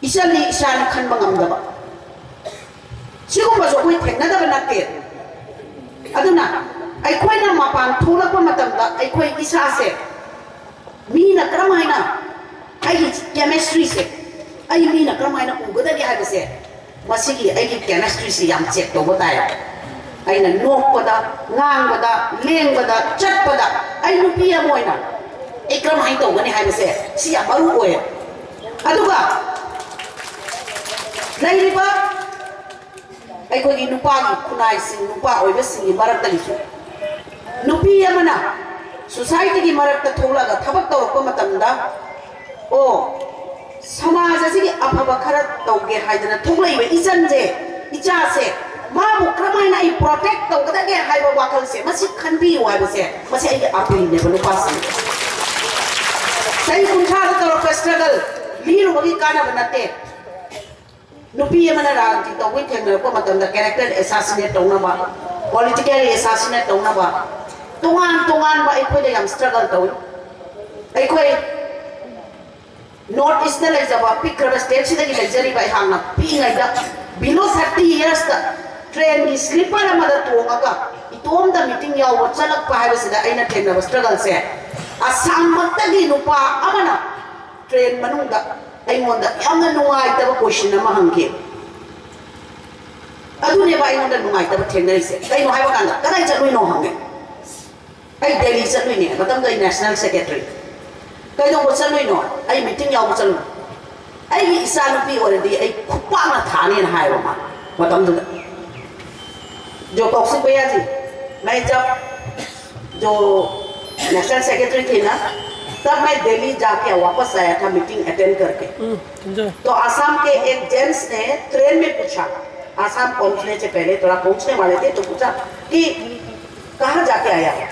ꯏꯆꯟꯅꯤ ꯏꯆꯥꯅꯤ ꯈꯟꯕ ꯉꯝꯗꯕ, ꯁꯤꯒꯨꯝꯕꯁꯨ ꯑꯩꯈꯣꯏ ꯊꯦꯡꯅꯗꯕ ꯅꯠꯇꯦ꯫ ꯑꯗꯨꯅ ꯑꯩꯈꯣꯏꯅ ꯃꯄꯥꯟ ꯊꯣꯛꯂꯛꯄ ꯃꯇꯝꯗ ꯑꯩꯈꯣꯏ ꯏꯁꯥꯁꯦ ꯃꯤꯅ ꯀꯔꯝ ꯍꯥꯏꯅ, ꯑꯩꯒꯤ chemistry ꯁꯦ ꯑꯩ ꯃꯤꯅ ꯀꯔꯝ ꯍꯥꯏꯅ ꯎꯒꯗꯒꯦ ꯍꯥꯏꯕꯁꯦ, ꯃꯁꯤꯒꯤ ꯑꯩꯒꯤ chemistry ꯁꯤ ꯌꯥꯝ check ꯇꯧꯕ ꯇꯥꯏ꯫ ꯑꯩꯅ ꯅꯣꯛꯄꯗ, ꯉꯥꯡꯕꯗ, ꯂꯦꯡꯕꯗ, ꯆꯠꯄꯗ ꯑꯩ ꯅꯨꯄꯤ ꯑꯃ ꯑꯣꯏꯅ ꯑꯩ ꯀꯔꯝꯍꯥꯏꯅ ꯇꯧꯒꯅꯤ ꯍꯥꯏꯕꯁꯦ ꯁꯤ ꯌꯥꯝ ꯃꯔꯨ ꯑꯣꯏ꯫ ꯑꯗꯨꯒ ꯂꯩꯔꯤꯕ ꯑꯩꯈꯣꯏꯒꯤ ꯅꯨꯄꯥꯒꯤ ꯈꯨꯟꯅꯥꯏꯁꯤꯡ, ꯅꯨꯄꯥ ꯑꯣꯏꯕꯁꯤꯡꯒꯤ ꯃꯔꯛꯇꯒꯤꯁꯨ ꯅꯨꯄꯤ ꯑꯃꯅ society ꯒꯤ ꯃꯔꯛꯇ ꯊꯣꯛꯂꯛꯑꯒ ꯊꯕꯛ ꯇꯧꯔꯛꯄ ꯃꯇꯝꯗ, ꯑꯣ, ꯁꯃꯥꯖ ꯑꯁꯤꯒꯤ ꯑꯐꯕ ꯈꯔ ꯇꯧꯒꯦ ꯍꯥꯏꯗꯅ ꯊꯣꯛꯂꯛꯏꯕ ꯏꯆꯟꯁꯦ, ꯏꯆꯥꯁꯦ, ꯃꯥꯕꯨ ꯀꯔꯝꯍꯥꯏꯅ ꯑꯩ protect ꯇꯧꯒꯗꯒꯦ ꯍꯥꯏꯕ ꯋꯥꯈꯜꯁꯦ, ꯃꯁꯤ ꯈꯟꯕꯤꯌꯨ ꯍꯥꯏꯕꯁꯦ, ꯃꯁꯤ ꯑꯩꯒꯤ appeal ꯅꯦꯕ ꯅꯨꯄꯥꯁꯤꯡ꯫ ꯆꯍꯤ ꯀꯨꯟꯊ꯭ꯔꯥꯗ ꯇꯧꯔꯛꯄ struggle ꯂꯤꯔꯨꯕꯒꯤ ꯀꯥꯟꯅꯕ ꯅꯠꯇꯦ꯫ ꯅꯨꯄꯤ ꯑꯃꯅ ꯔꯥꯖꯅꯤꯇꯤ ꯇꯧꯕꯩ ꯊꯦꯡꯅꯔꯛꯄ ꯃꯇꯝꯗ character assassinate ꯇꯧꯅꯕ, politically assassinate ꯇꯧꯅꯕ, ꯇꯣꯉꯥꯟ ꯇꯣꯉꯥꯟꯕ ꯑꯩꯈꯣꯏꯗ ꯌꯥꯝ struggle ꯇꯧꯏ꯫ ꯑꯩꯈꯣꯏ North East ꯇ ꯂꯩꯖꯕ ꯄꯤꯛꯈ꯭ꯔꯕ state ꯁꯤꯗꯒꯤ ꯂꯩꯖꯔꯤꯕ ꯑꯩꯍꯥꯛꯅ ꯄꯤꯛꯏꯉꯩꯗ below thirty years ꯇ ꯇ꯭ꯔꯦꯟꯒꯤ ꯁ꯭ꯂꯤꯄꯔ ꯑꯃꯗ ꯇꯣꯡꯉꯒ ꯏꯇꯣꯝꯇ ꯃꯤꯇꯤꯡ ꯌꯥꯎꯕ ꯆꯠꯂꯛꯄ ꯍꯥꯏꯕꯁꯤꯗ ꯑꯩꯅ ꯊꯦꯡꯅꯕ ꯁ꯭ꯇ꯭ꯔꯒꯜꯁꯦ, ꯑꯁꯥꯝꯃꯛꯇꯒꯤ ꯅꯨꯄꯥ ꯑꯃꯅ ꯇ꯭ꯔꯦꯟ ꯃꯅꯨꯡꯗ ꯑꯩꯉꯣꯟꯗ ꯌꯥꯝꯅ ꯅꯨꯡꯉꯥꯏꯇꯕ ꯀꯣꯏꯁꯟ ꯑꯃ ꯍꯪꯈꯤ꯫ ꯑꯗꯨꯅꯦꯕ ꯑꯩꯉꯣꯟꯗ ꯅꯨꯡꯉꯥꯏꯇꯕ ꯊꯦꯡꯅꯔꯤꯁꯦ꯫ ꯀꯩꯅꯣ ꯍꯥꯏꯕ ꯀꯥꯟꯗ, "ꯀꯗꯥꯏ ꯆꯠꯂꯨꯏꯅꯣ?" ꯍꯪꯉꯦ꯫ "ꯑꯩ ꯗꯦꯜꯂꯤ ꯆꯠꯂꯨꯏꯅꯦ, ꯃꯇꯝꯗꯨꯗ ꯑꯩ ꯅꯦꯁꯅꯦꯜ ꯁꯦꯀ꯭ꯔꯦꯇꯔꯤ꯫ ꯀꯩꯗꯧꯕ ꯆꯠꯂꯨꯏꯅꯣ?" "ꯑꯩ ꯃꯤꯇꯤꯡ ꯌꯥꯎꯕ ꯆꯠꯂꯨꯏ꯫ ꯑꯩꯒꯤ ꯏꯆꯥ ꯅꯨꯄꯤ ꯑꯣꯏꯔꯗꯤ ꯑꯩ ꯈꯨꯄꯥꯛꯅ ꯊꯥꯅꯦꯅ" ꯍꯥꯏꯌꯦꯕ ꯃꯥ ꯃꯇꯝꯗꯨꯗ꯫ "जो कौशिक भैया जी, मैं जब जो नेशनल सेक्रेटरी थी ना, तब मैं दिल्ली जाके वापस आया था मीटिंग अटेंड करके।" तो आसाम के एक जेंट्स ने ट्रेन में पूछा, आसाम पहुंचने से पहले, थोड़ा पहुंचने वाले थे, तो पूछा कि "कहाँ जाके आया है?"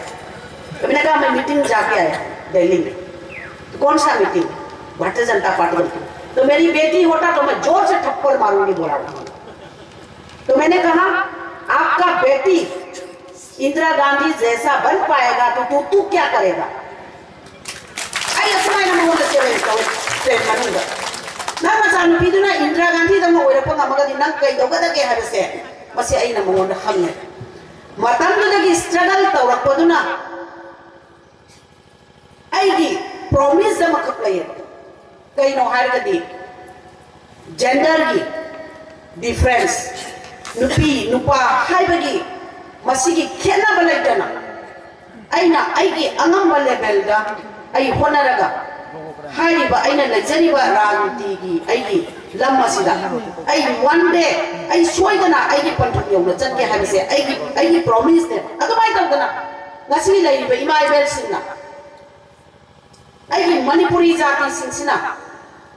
तो मैंने कहा, "मैं मीटिंग जाके आया हूँ दिल्ली में।" "तो कौन सा मीटिंग?" "भारतीय जनता पार्टी की।" "तो मेरी बेटी होता तो मैं जोर से थप्पड़ मारूंगी," बोला उन्होंने। तो मैंने कहा, "आपका बेटी इंदिरा गांधी जैसा बन पाएगा तो तू तू क्या करेगा?" ꯑꯩ ꯑꯁꯨꯃꯥꯏꯅ ꯃꯉꯣꯟꯗ ꯆꯦꯂꯦꯟꯖ ꯇꯧꯋꯦ ꯇ꯭ꯔꯦꯟ ꯃꯅꯨꯡꯗ꯫ "ꯅꯪ ꯅꯆꯥꯅꯨꯄꯤꯗꯨꯅ ꯏꯟꯗꯤꯔꯥ ꯒꯥꯟꯙꯤꯗꯧꯅ ꯑꯣꯏꯔꯛꯄ ꯉꯝꯃꯒꯗꯤ ꯅꯪ ꯀꯩꯗꯧꯒꯗꯒꯦ?" ꯍꯥꯏꯕꯁꯦ, ꯃꯁꯤ ꯑꯩꯅ ꯃꯉꯣꯟꯗ ꯍꯪꯉꯦ꯫ ꯃꯇꯝꯗꯨꯗꯒꯤ ꯁ꯭ꯇ꯭ꯔꯒꯜ ꯇꯧꯔꯛꯄꯗꯨꯅ ꯑꯩꯒꯤ ꯄ꯭ꯔꯣꯃꯤꯁ ꯑꯃꯈꯛ ꯂꯩꯌꯦꯕ꯫ ꯀꯩꯅꯣ ꯍꯥꯏꯔꯒꯗꯤ, ꯖꯦꯟꯗꯔꯒꯤ ꯗꯤꯐ꯭ꯔꯦꯟꯁ, ꯅꯨꯄꯤ ꯅꯨꯄꯥ ꯍꯥꯏꯕꯒꯤ ꯃꯁꯤꯒꯤ ꯈꯦꯠꯅꯕ ꯂꯩꯇꯅ, ꯑꯩꯅ ꯑꯩꯒꯤ ꯑꯉꯝꯕ ꯂꯦꯚꯦꯜꯗ ꯑꯩ ꯍꯣꯠꯅꯔꯒ, ꯍꯥꯏꯔꯤꯕ ꯑꯩꯅ ꯂꯩꯖꯔꯤꯕ ꯔꯥꯖꯅꯤꯇꯤꯒꯤ ꯑꯩꯒꯤ ꯂꯝ ꯑꯁꯤꯗ ꯑꯩ ꯋꯥꯟ ꯗꯦ ꯑꯩ ꯁꯣꯏꯗꯅ ꯑꯩꯒꯤ ꯄꯟꯊꯨꯡ ꯌꯧꯅ ꯆꯠꯀꯦ ꯍꯥꯏꯕꯁꯦ ꯑꯩꯒꯤ, ꯑꯩꯒꯤ ꯄ꯭ꯔꯣꯃꯤꯁꯅꯦ꯫ ꯑꯗꯨꯃꯥꯏꯅ ꯇꯧꯗꯅ ꯉꯁꯤ ꯂꯩꯔꯤꯕ ꯏꯃꯥ ꯏꯕꯦꯜꯁꯤꯡꯅ, ꯑꯩꯒꯤ ꯃꯅꯤꯄꯨꯔꯤ ꯖꯥꯇꯤꯁꯤꯡꯁꯤꯅ,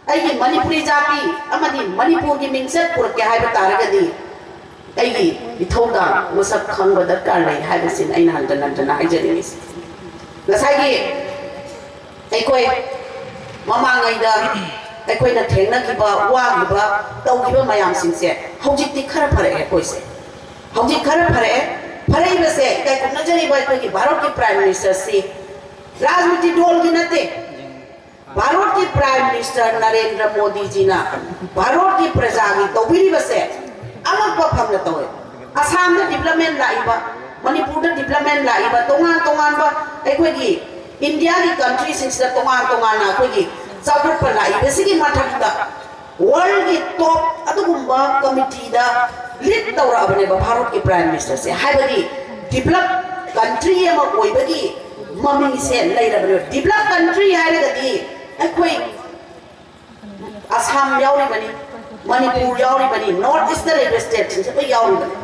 ꯑꯩꯒꯤ ꯃꯅꯤꯄꯨꯔꯤ ꯖꯥꯇꯤ ꯑꯃꯗꯤ ꯃꯅꯤꯄꯨꯔꯒꯤ ꯃꯤꯡꯆꯠ ꯄꯨꯔꯛꯀꯦ ꯍꯥꯏꯕ ꯇꯥꯔꯒꯗꯤ, ꯑꯩꯒꯤ ꯏꯊꯧꯗꯥꯡ ꯃꯁꯛ ꯈꯪꯕ ꯗꯔꯀꯥꯔ ꯂꯩ ꯍꯥꯏꯕꯁꯤꯅ ꯑꯩꯅ ꯍꯟꯖꯟ ꯍꯟꯖꯟꯅ ꯍꯥꯏꯖꯅꯤꯡꯉꯤꯁꯦ꯫ ꯉꯁꯥꯏꯒꯤ ꯑꯩꯈꯣꯏ ꯃꯃꯥꯡꯉꯩꯗ ꯑꯩꯈꯣꯏꯅ ꯊꯦꯡꯅꯈꯤꯕ, ꯋꯥꯈꯤꯕ, ꯇꯧꯈꯤꯕ ꯃꯌꯥꯝꯁꯤꯡꯁꯦ ꯍꯧꯖꯤꯛꯇꯤ ꯈꯔ ꯐꯔꯛꯑꯦ ꯑꯩꯈꯣꯏꯁꯦ꯫ ꯍꯧꯖꯤꯛ ꯈꯔ ꯐꯔꯛꯑꯦ꯫ ꯐꯔꯛꯏꯕꯁꯦ ꯏꯀꯥꯏ ꯈꯨꯝꯅꯖꯔꯤꯕ ꯑꯩꯈꯣꯏꯒꯤ ꯚꯥꯔꯠꯀꯤ ꯄ꯭ꯔꯥꯏꯝ ꯃꯤꯅꯤꯁꯇꯔꯁꯤ ꯔꯥꯖꯅꯤꯇꯤ ꯗꯣꯜꯒꯤ ꯅꯠꯇꯦ꯫ ꯚꯥꯔꯠꯀꯤ ꯄ꯭ꯔꯥꯏꯝ ꯃꯤꯅꯤꯁꯇꯔ ꯅꯔꯦꯟꯗ꯭ꯔ ꯃꯣꯗꯤꯖꯤꯅ ꯚꯥꯔꯠꯀꯤ ꯄ꯭ꯔꯖꯥꯒꯤ ꯇꯧꯕꯤꯔꯤꯕꯁꯦ ꯑꯉꯛꯄ ꯐꯪꯅ ꯇꯧꯋꯦ꯫ ꯑꯁꯥꯝꯗ ꯗꯤꯕꯂꯞꯃꯦꯟ ꯂꯥꯛꯏꯕ, ꯃꯅꯤꯄꯨꯔꯗ ꯗꯤꯕꯂꯞꯃꯦꯟ ꯂꯥꯛꯏꯕ, ꯇꯣꯉꯥꯟ ꯇꯣꯉꯥꯟꯕ ꯑꯩꯈꯣꯏꯒꯤ ꯏꯟꯗꯤꯌꯥꯒꯤ ꯀꯟꯇ꯭ꯔꯤꯁꯤꯡꯁꯤꯗ ꯇꯣꯉꯥꯟ ꯇꯣꯉꯥꯟꯅ ꯑꯩꯈꯣꯏꯒꯤ ꯆꯥꯎꯈꯠꯄ ꯂꯥꯛꯏꯕꯁꯤꯒꯤ ꯃꯊꯛꯇ ꯋꯥꯔꯜꯒꯤ ꯇꯣꯞ ꯑꯗꯨꯒꯨꯝꯕ ꯀꯃꯤꯇꯤꯗ ꯂꯤꯗ ꯇꯧꯔꯛꯑꯕꯅꯦꯕ ꯚꯥꯔꯠꯀꯤ ꯄ꯭ꯔꯥꯏꯝ ꯃꯤꯅꯤꯁꯇꯔꯁꯦ꯫ ꯍꯥꯏꯕꯗꯤ ꯗꯤꯕꯂꯞ ꯀꯟꯇ꯭ꯔꯤ ꯑꯃ ꯑꯣꯏꯕꯒꯤ ꯃꯃꯤꯡꯁꯦ ꯂꯩꯔꯕꯅꯦꯕ꯫ ꯗꯤꯕꯂꯞ ꯀꯟꯇ꯭ꯔꯤ ꯍꯥꯏꯔꯒꯗꯤ ꯑꯩꯈꯣꯏ ꯑꯁꯥꯝ ꯌꯥꯎꯔꯤꯕꯅꯤ, ꯃꯅꯤꯄꯨꯔ ꯌꯥꯎꯔꯤꯕꯅꯤ, ꯅꯣꯔꯠ ꯏꯁꯇ ꯂꯩꯕ ꯁ꯭ꯇꯦꯠꯁꯤꯡꯁꯦ ꯂꯣꯏ ꯌꯥꯎꯔꯤꯕꯅꯤ꯫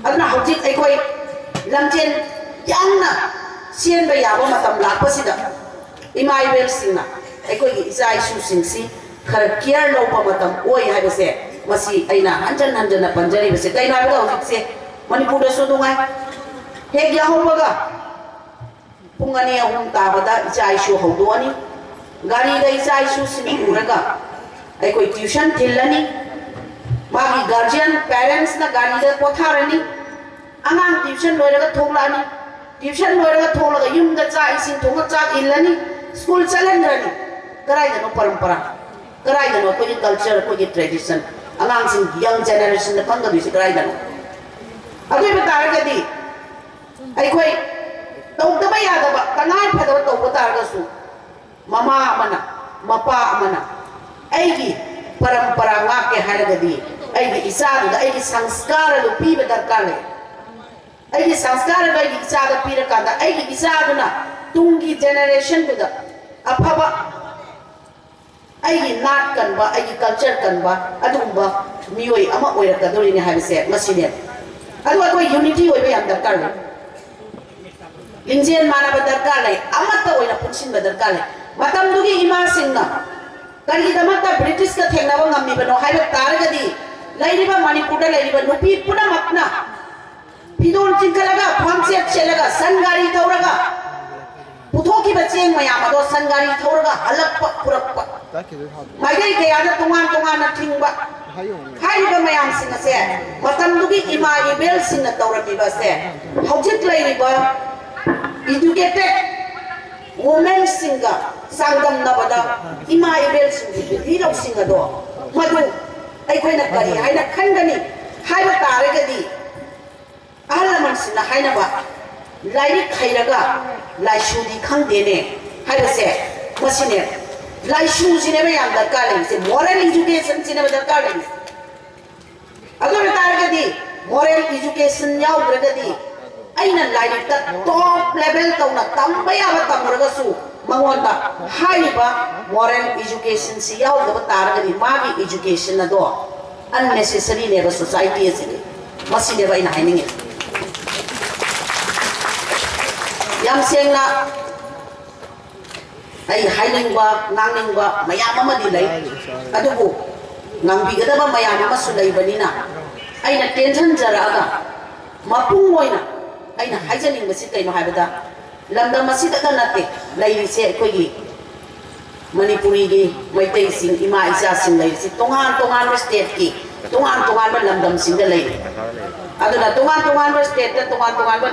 ꯑꯗꯨꯅ ꯍꯧꯖꯤꯛ ꯑꯩꯈꯣꯏ ꯂꯝꯖꯦꯟ ꯌꯥꯡꯅ ꯆꯦꯟꯕ ꯌꯥꯕ ꯃꯇꯝ ꯂꯥꯛꯄꯁꯤꯗ ꯏꯃꯥ ꯏꯕꯦꯜꯁꯤꯡꯅ ꯑꯩꯈꯣꯏꯒꯤ ꯏꯆꯥ ꯏꯁꯨꯁꯤꯡꯁꯤ ꯈꯔ ꯀꯤꯌꯔ ꯂꯧꯕ ꯃꯇꯝ ꯑꯣꯏ ꯍꯥꯏꯕꯁꯦ ꯃꯁꯤ ꯑꯩꯅ ꯍꯟꯖꯟ ꯍꯟꯖꯟꯅ ꯄꯟꯖꯔꯤꯕꯁꯦ꯫ ꯀꯩꯅꯣ ꯍꯥꯏꯕꯗ ꯍꯧꯖꯤꯛꯁꯦ ꯃꯅꯤꯄꯨꯔꯗꯁꯨ ꯅꯨꯡꯉꯥꯏ, ꯍꯦꯛ ꯌꯥꯍꯧꯕꯒ ꯄꯨꯡ ꯑꯅꯤ ꯑꯍꯨꯝ ꯇꯥꯕꯗ ꯏꯆꯥ ꯏꯁꯨ ꯍꯧꯗꯣꯛꯑꯅꯤ, ꯒꯥꯔꯤꯗ ꯏꯆꯥ ꯏꯁꯨꯁꯤꯡ ꯄꯨꯔꯒ ꯑꯩꯈꯣꯏ ꯇ꯭ꯌꯨꯁꯟ ꯊꯤꯜꯂꯅꯤ꯫ ꯃꯥꯒꯤ ꯒꯥꯔꯖꯤꯌꯟ ꯄꯦꯔꯦꯟꯁꯅ ꯒꯥꯔꯤꯗ ꯄꯣꯊꯥꯔꯅꯤ꯫ ꯑꯉꯥꯡ ꯇ꯭ꯌꯨꯁꯟ ꯂꯣꯏꯔꯒ ꯊꯣꯛꯂꯛꯑꯅꯤ꯫ ꯇ꯭ꯌꯨꯁꯟ ꯂꯣꯏꯔꯒ ꯊꯣꯛꯂꯒ ꯌꯨꯝꯗ ꯆꯥꯛ ꯏꯁꯤꯡ ꯊꯣꯡꯉ ꯆꯥꯛ ꯏꯜꯂꯅꯤ꯫ ꯁ꯭ꯀꯨꯜ ꯆꯠꯍꯟꯈ꯭ꯔꯅꯤ꯫ ꯀꯗꯥꯏꯗꯅꯣ ꯄꯔꯝꯄꯔꯥ? ꯀꯗꯥꯏꯗꯅꯣ ꯑꯩꯈꯣꯏꯒꯤ ꯀꯜꯆꯔ, ꯑꯩꯈꯣꯏꯒꯤ ꯇ꯭ꯔꯦꯗꯤꯁꯟ? ꯑꯉꯥꯡꯁꯤꯡ, ꯌꯪ ꯖꯦꯅꯦꯔꯦꯁꯟꯗ ꯈꯪꯒꯗꯣꯏꯁꯦ ꯀꯗꯥꯏꯗꯅꯣ? ꯑꯗꯨ ꯑꯣꯏꯕ ꯇꯥꯔꯒꯗꯤ ꯑꯩꯈꯣꯏ ꯇꯧꯗꯕ ꯌꯥꯗꯕ, ꯇꯉꯥꯏ ꯐꯗꯕ ꯇꯧꯕ ꯇꯥꯔꯒꯁꯨ ꯃꯃꯥ ꯑꯃꯅ, ꯃꯄꯥ ꯑꯃꯅ ꯑꯩꯒꯤ ꯄꯔꯝꯄꯔꯥ ꯉꯥꯛꯀꯦ ꯍꯥꯏꯔꯒꯗꯤ ꯑꯩꯒꯤ ꯏꯆꯥꯗꯨꯗ ꯑꯩꯒꯤ ꯁꯪꯁꯀꯥꯔ ꯑꯗꯨ ꯄꯤꯕ ꯗꯔꯀꯥꯔ ꯂꯩ꯫ ꯑꯩꯒꯤ ꯁꯪꯁꯀꯥꯔ ꯑꯗꯨ ꯑꯩꯒꯤ ꯏꯆꯥꯗ ꯄꯤꯔꯀꯥꯟꯗ ꯑꯩꯒꯤ ꯏꯆꯥꯗꯨꯅ ꯇꯨꯡꯒꯤ ꯖꯦꯅꯦꯔꯦꯁꯟꯗꯨꯗ ꯑꯐꯕ, ꯑꯩꯒꯤ ꯅꯥꯠ ꯀꯟꯕ, ꯑꯩꯒꯤ ꯀꯜꯆꯔ ꯀꯟꯕ ꯑꯗꯨꯒꯨꯝꯕ ꯃꯤꯑꯣꯏ ꯑꯃ ꯑꯣꯏꯔꯛꯀꯗꯧꯔꯤꯅꯦ ꯍꯥꯏꯕꯁꯦ ꯃꯁꯤꯅꯦ꯫ ꯑꯗꯨ ꯑꯩꯈꯣꯏ ꯌꯨꯅꯤꯇꯤ ꯑꯣꯏꯕ ꯌꯥꯝ ꯗꯔꯀꯥꯔ ꯂꯩ꯫ ꯂꯤꯡꯖꯦꯜ ꯃꯥꯟꯅꯕ ꯗꯔꯀꯥꯔ ꯂꯩ, ꯑꯃꯠꯇ ꯑꯣꯏꯅ ꯄꯨꯟꯁꯤꯟꯕ ꯗꯔꯀꯥꯔ ꯂꯩ꯫ ꯃꯇꯝꯗꯨꯒꯤ ꯏꯃꯥꯁꯤꯡꯅ ꯀꯔꯤꯒꯤꯗꯃꯛꯇ ꯕ꯭ꯔꯤꯇꯤꯁꯀ ꯊꯦꯡꯅꯕ ꯉꯝꯃꯤꯕꯅꯣ ꯍꯥꯏꯕ ꯇꯥꯔꯒꯗꯤ, ꯂꯩꯔꯤꯕ ꯃꯅꯤꯄꯨꯔꯗ ꯂꯩꯔꯤꯕ ꯅꯨꯄꯤ ꯄꯨꯝꯅꯃꯛꯅ ꯐꯤꯗꯣꯟ ꯆꯤꯡꯈꯠꯂꯒ, ꯈ꯭ꯋꯥꯡꯆꯦꯠ ꯁꯦꯠꯂꯒ, ꯁꯟ ꯒꯥꯔꯤ ꯊꯧꯔꯒ, ꯄꯨꯊꯣꯛꯈꯤꯕ ꯆꯦꯡ ꯃꯌꯥꯝ ꯑꯗꯣ ꯁꯟ ꯒꯥꯔꯤ ꯊꯧꯔꯒ ꯍꯜꯂꯛꯄ, ꯄꯨꯔꯛꯄ꯫ ꯃꯥꯏꯀꯩ ꯀꯌꯥꯗ ꯇꯣꯉꯥꯟ ꯇꯣꯉꯥꯟꯅ ꯊꯤꯡꯕ꯫ ꯍꯥꯏꯔꯤꯕ ꯃꯌꯥꯝꯁꯤꯡ ꯑꯁꯦ ꯃꯇꯝꯗꯨꯒꯤ ꯏꯃꯥ ꯏꯕꯦꯜꯁꯤꯡꯅ ꯇꯧꯔꯝꯃꯤꯕ ꯑꯁꯦ ꯍꯧꯖꯤꯛ ꯂꯩꯔꯤꯕ ꯏꯗꯨꯀꯦꯇꯦꯠ ꯋꯨꯃꯦꯟꯁꯤꯡꯒ ꯆꯥꯡꯗꯝꯅꯕꯗ ꯏꯃꯥ ꯏꯕꯦꯜꯁꯤꯡꯒꯤ ꯕꯨꯙꯤ ꯂꯧꯁꯤꯡ ꯑꯗꯣ ꯃꯗꯨ ꯑꯩꯈꯣꯏꯅ ꯀꯔꯤ ꯍꯥꯏꯅ ꯈꯟꯒꯅꯤ ꯍꯥꯏꯕ ꯇꯥꯔꯒꯗꯤ, ꯑꯍꯜ ꯂꯃꯟꯁꯤꯡꯅ ꯍꯥꯏꯅꯕ, "ꯂꯥꯏꯔꯤꯛ ꯍꯩꯔꯒ ꯂꯥꯏꯁꯨꯗꯤ ꯈꯪꯗꯦꯅꯦ" ꯍꯥꯏꯕꯁꯦ ꯃꯁꯤꯅꯦ꯫ ꯂꯥꯏꯁꯨꯁꯤꯅꯦꯕ ꯌꯥꯝ ꯗꯔꯀꯥꯔ ꯂꯩꯔꯤꯁꯦ, ꯃꯣꯔꯦꯜ ꯏꯖꯨꯀꯦꯁꯟꯁꯤꯅꯦꯕ ꯗꯔꯀꯥꯔ ꯂꯩꯔꯤꯁꯦ꯫ ꯑꯗꯨ ꯑꯣꯏ ꯇꯥꯔꯒꯗꯤ ꯃꯣꯔꯦꯜ ꯏꯖꯨꯀꯦꯁꯟ ꯌꯥꯎꯗ꯭ꯔꯒꯗꯤ ꯑꯩꯅ ꯂꯥꯏꯔꯤꯛꯇ ꯇꯣꯞ ꯂꯦꯚꯦꯜ ꯇꯧꯅ ꯇꯝꯕ ꯌꯥꯕ ꯇꯝꯃꯨꯔꯒꯁꯨ ꯃꯉꯣꯟꯗ ꯍꯥꯏꯔꯤꯕ ꯃꯣꯔꯦꯜ ꯏꯖꯨꯀꯦꯁꯟꯁꯤ ꯌꯥꯎꯗꯕ ꯇꯥꯔꯒꯗꯤ ꯃꯥꯒꯤ ꯏꯖꯨꯀꯦꯁꯟ ꯑꯗꯣ ꯑꯟꯅꯦꯁꯦꯁꯔꯤꯅꯦꯕ ꯁꯣꯁꯥꯏꯇꯤ ꯑꯁꯤꯒꯤ꯫ ꯃꯁꯤꯅꯦꯕ ꯑꯩꯅ ꯍꯥꯏꯅꯤꯡꯉꯤ꯫ ꯌꯥꯝ ꯁꯦꯡꯅ ꯑꯩ ꯍꯥꯏꯅꯤꯡꯕ, ꯉꯥꯡꯅꯤꯡꯕ ꯃꯌꯥꯝ ꯑꯃꯗꯤ ꯂꯩ, ꯑꯗꯨꯕꯨ ꯉꯥꯡꯕꯤꯒꯗꯕ ꯃꯌꯥꯝ ꯑꯃꯁꯨ ꯂꯩꯕꯅꯤꯅ ꯑꯩꯅ ꯇꯦꯟꯁꯤꯟꯖꯔꯛꯑꯒ ꯃꯄꯨꯡ ꯑꯣꯏꯅ ꯑꯩꯅ ꯍꯥꯏꯖꯅꯤꯡꯕꯁꯤ ꯀꯩꯅꯣ ꯍꯥꯏꯕꯗ, ꯂꯝꯗꯝ ꯑꯁꯤꯗꯇ ꯅꯠꯇꯦ ꯂꯩꯔꯤꯁꯦ, ꯑꯩꯈꯣꯏꯒꯤ ꯃꯅꯤꯄꯨꯔꯤꯒꯤ ꯃꯩꯇꯩꯁꯤꯡ, ꯏꯃꯥ ꯏꯆꯥꯁꯤꯡ ꯂꯩꯔꯤꯁꯤ ꯇꯣꯉꯥꯟ ꯇꯣꯉꯥꯟꯕ ꯁ꯭ꯇꯦꯠꯀꯤ ꯇꯣꯉꯥꯟ ꯇꯣꯉꯥꯟꯕ ꯂꯝꯗꯝꯁꯤꯡꯗ ꯂꯩꯔꯤ꯫ ꯑꯗꯨꯅ ꯇꯣꯉꯥꯟ ꯇꯣꯉꯥꯟꯕ ꯁ꯭ꯇꯦꯠꯇ ꯇꯣꯉꯥꯟ ꯇꯣꯉꯥꯟꯕ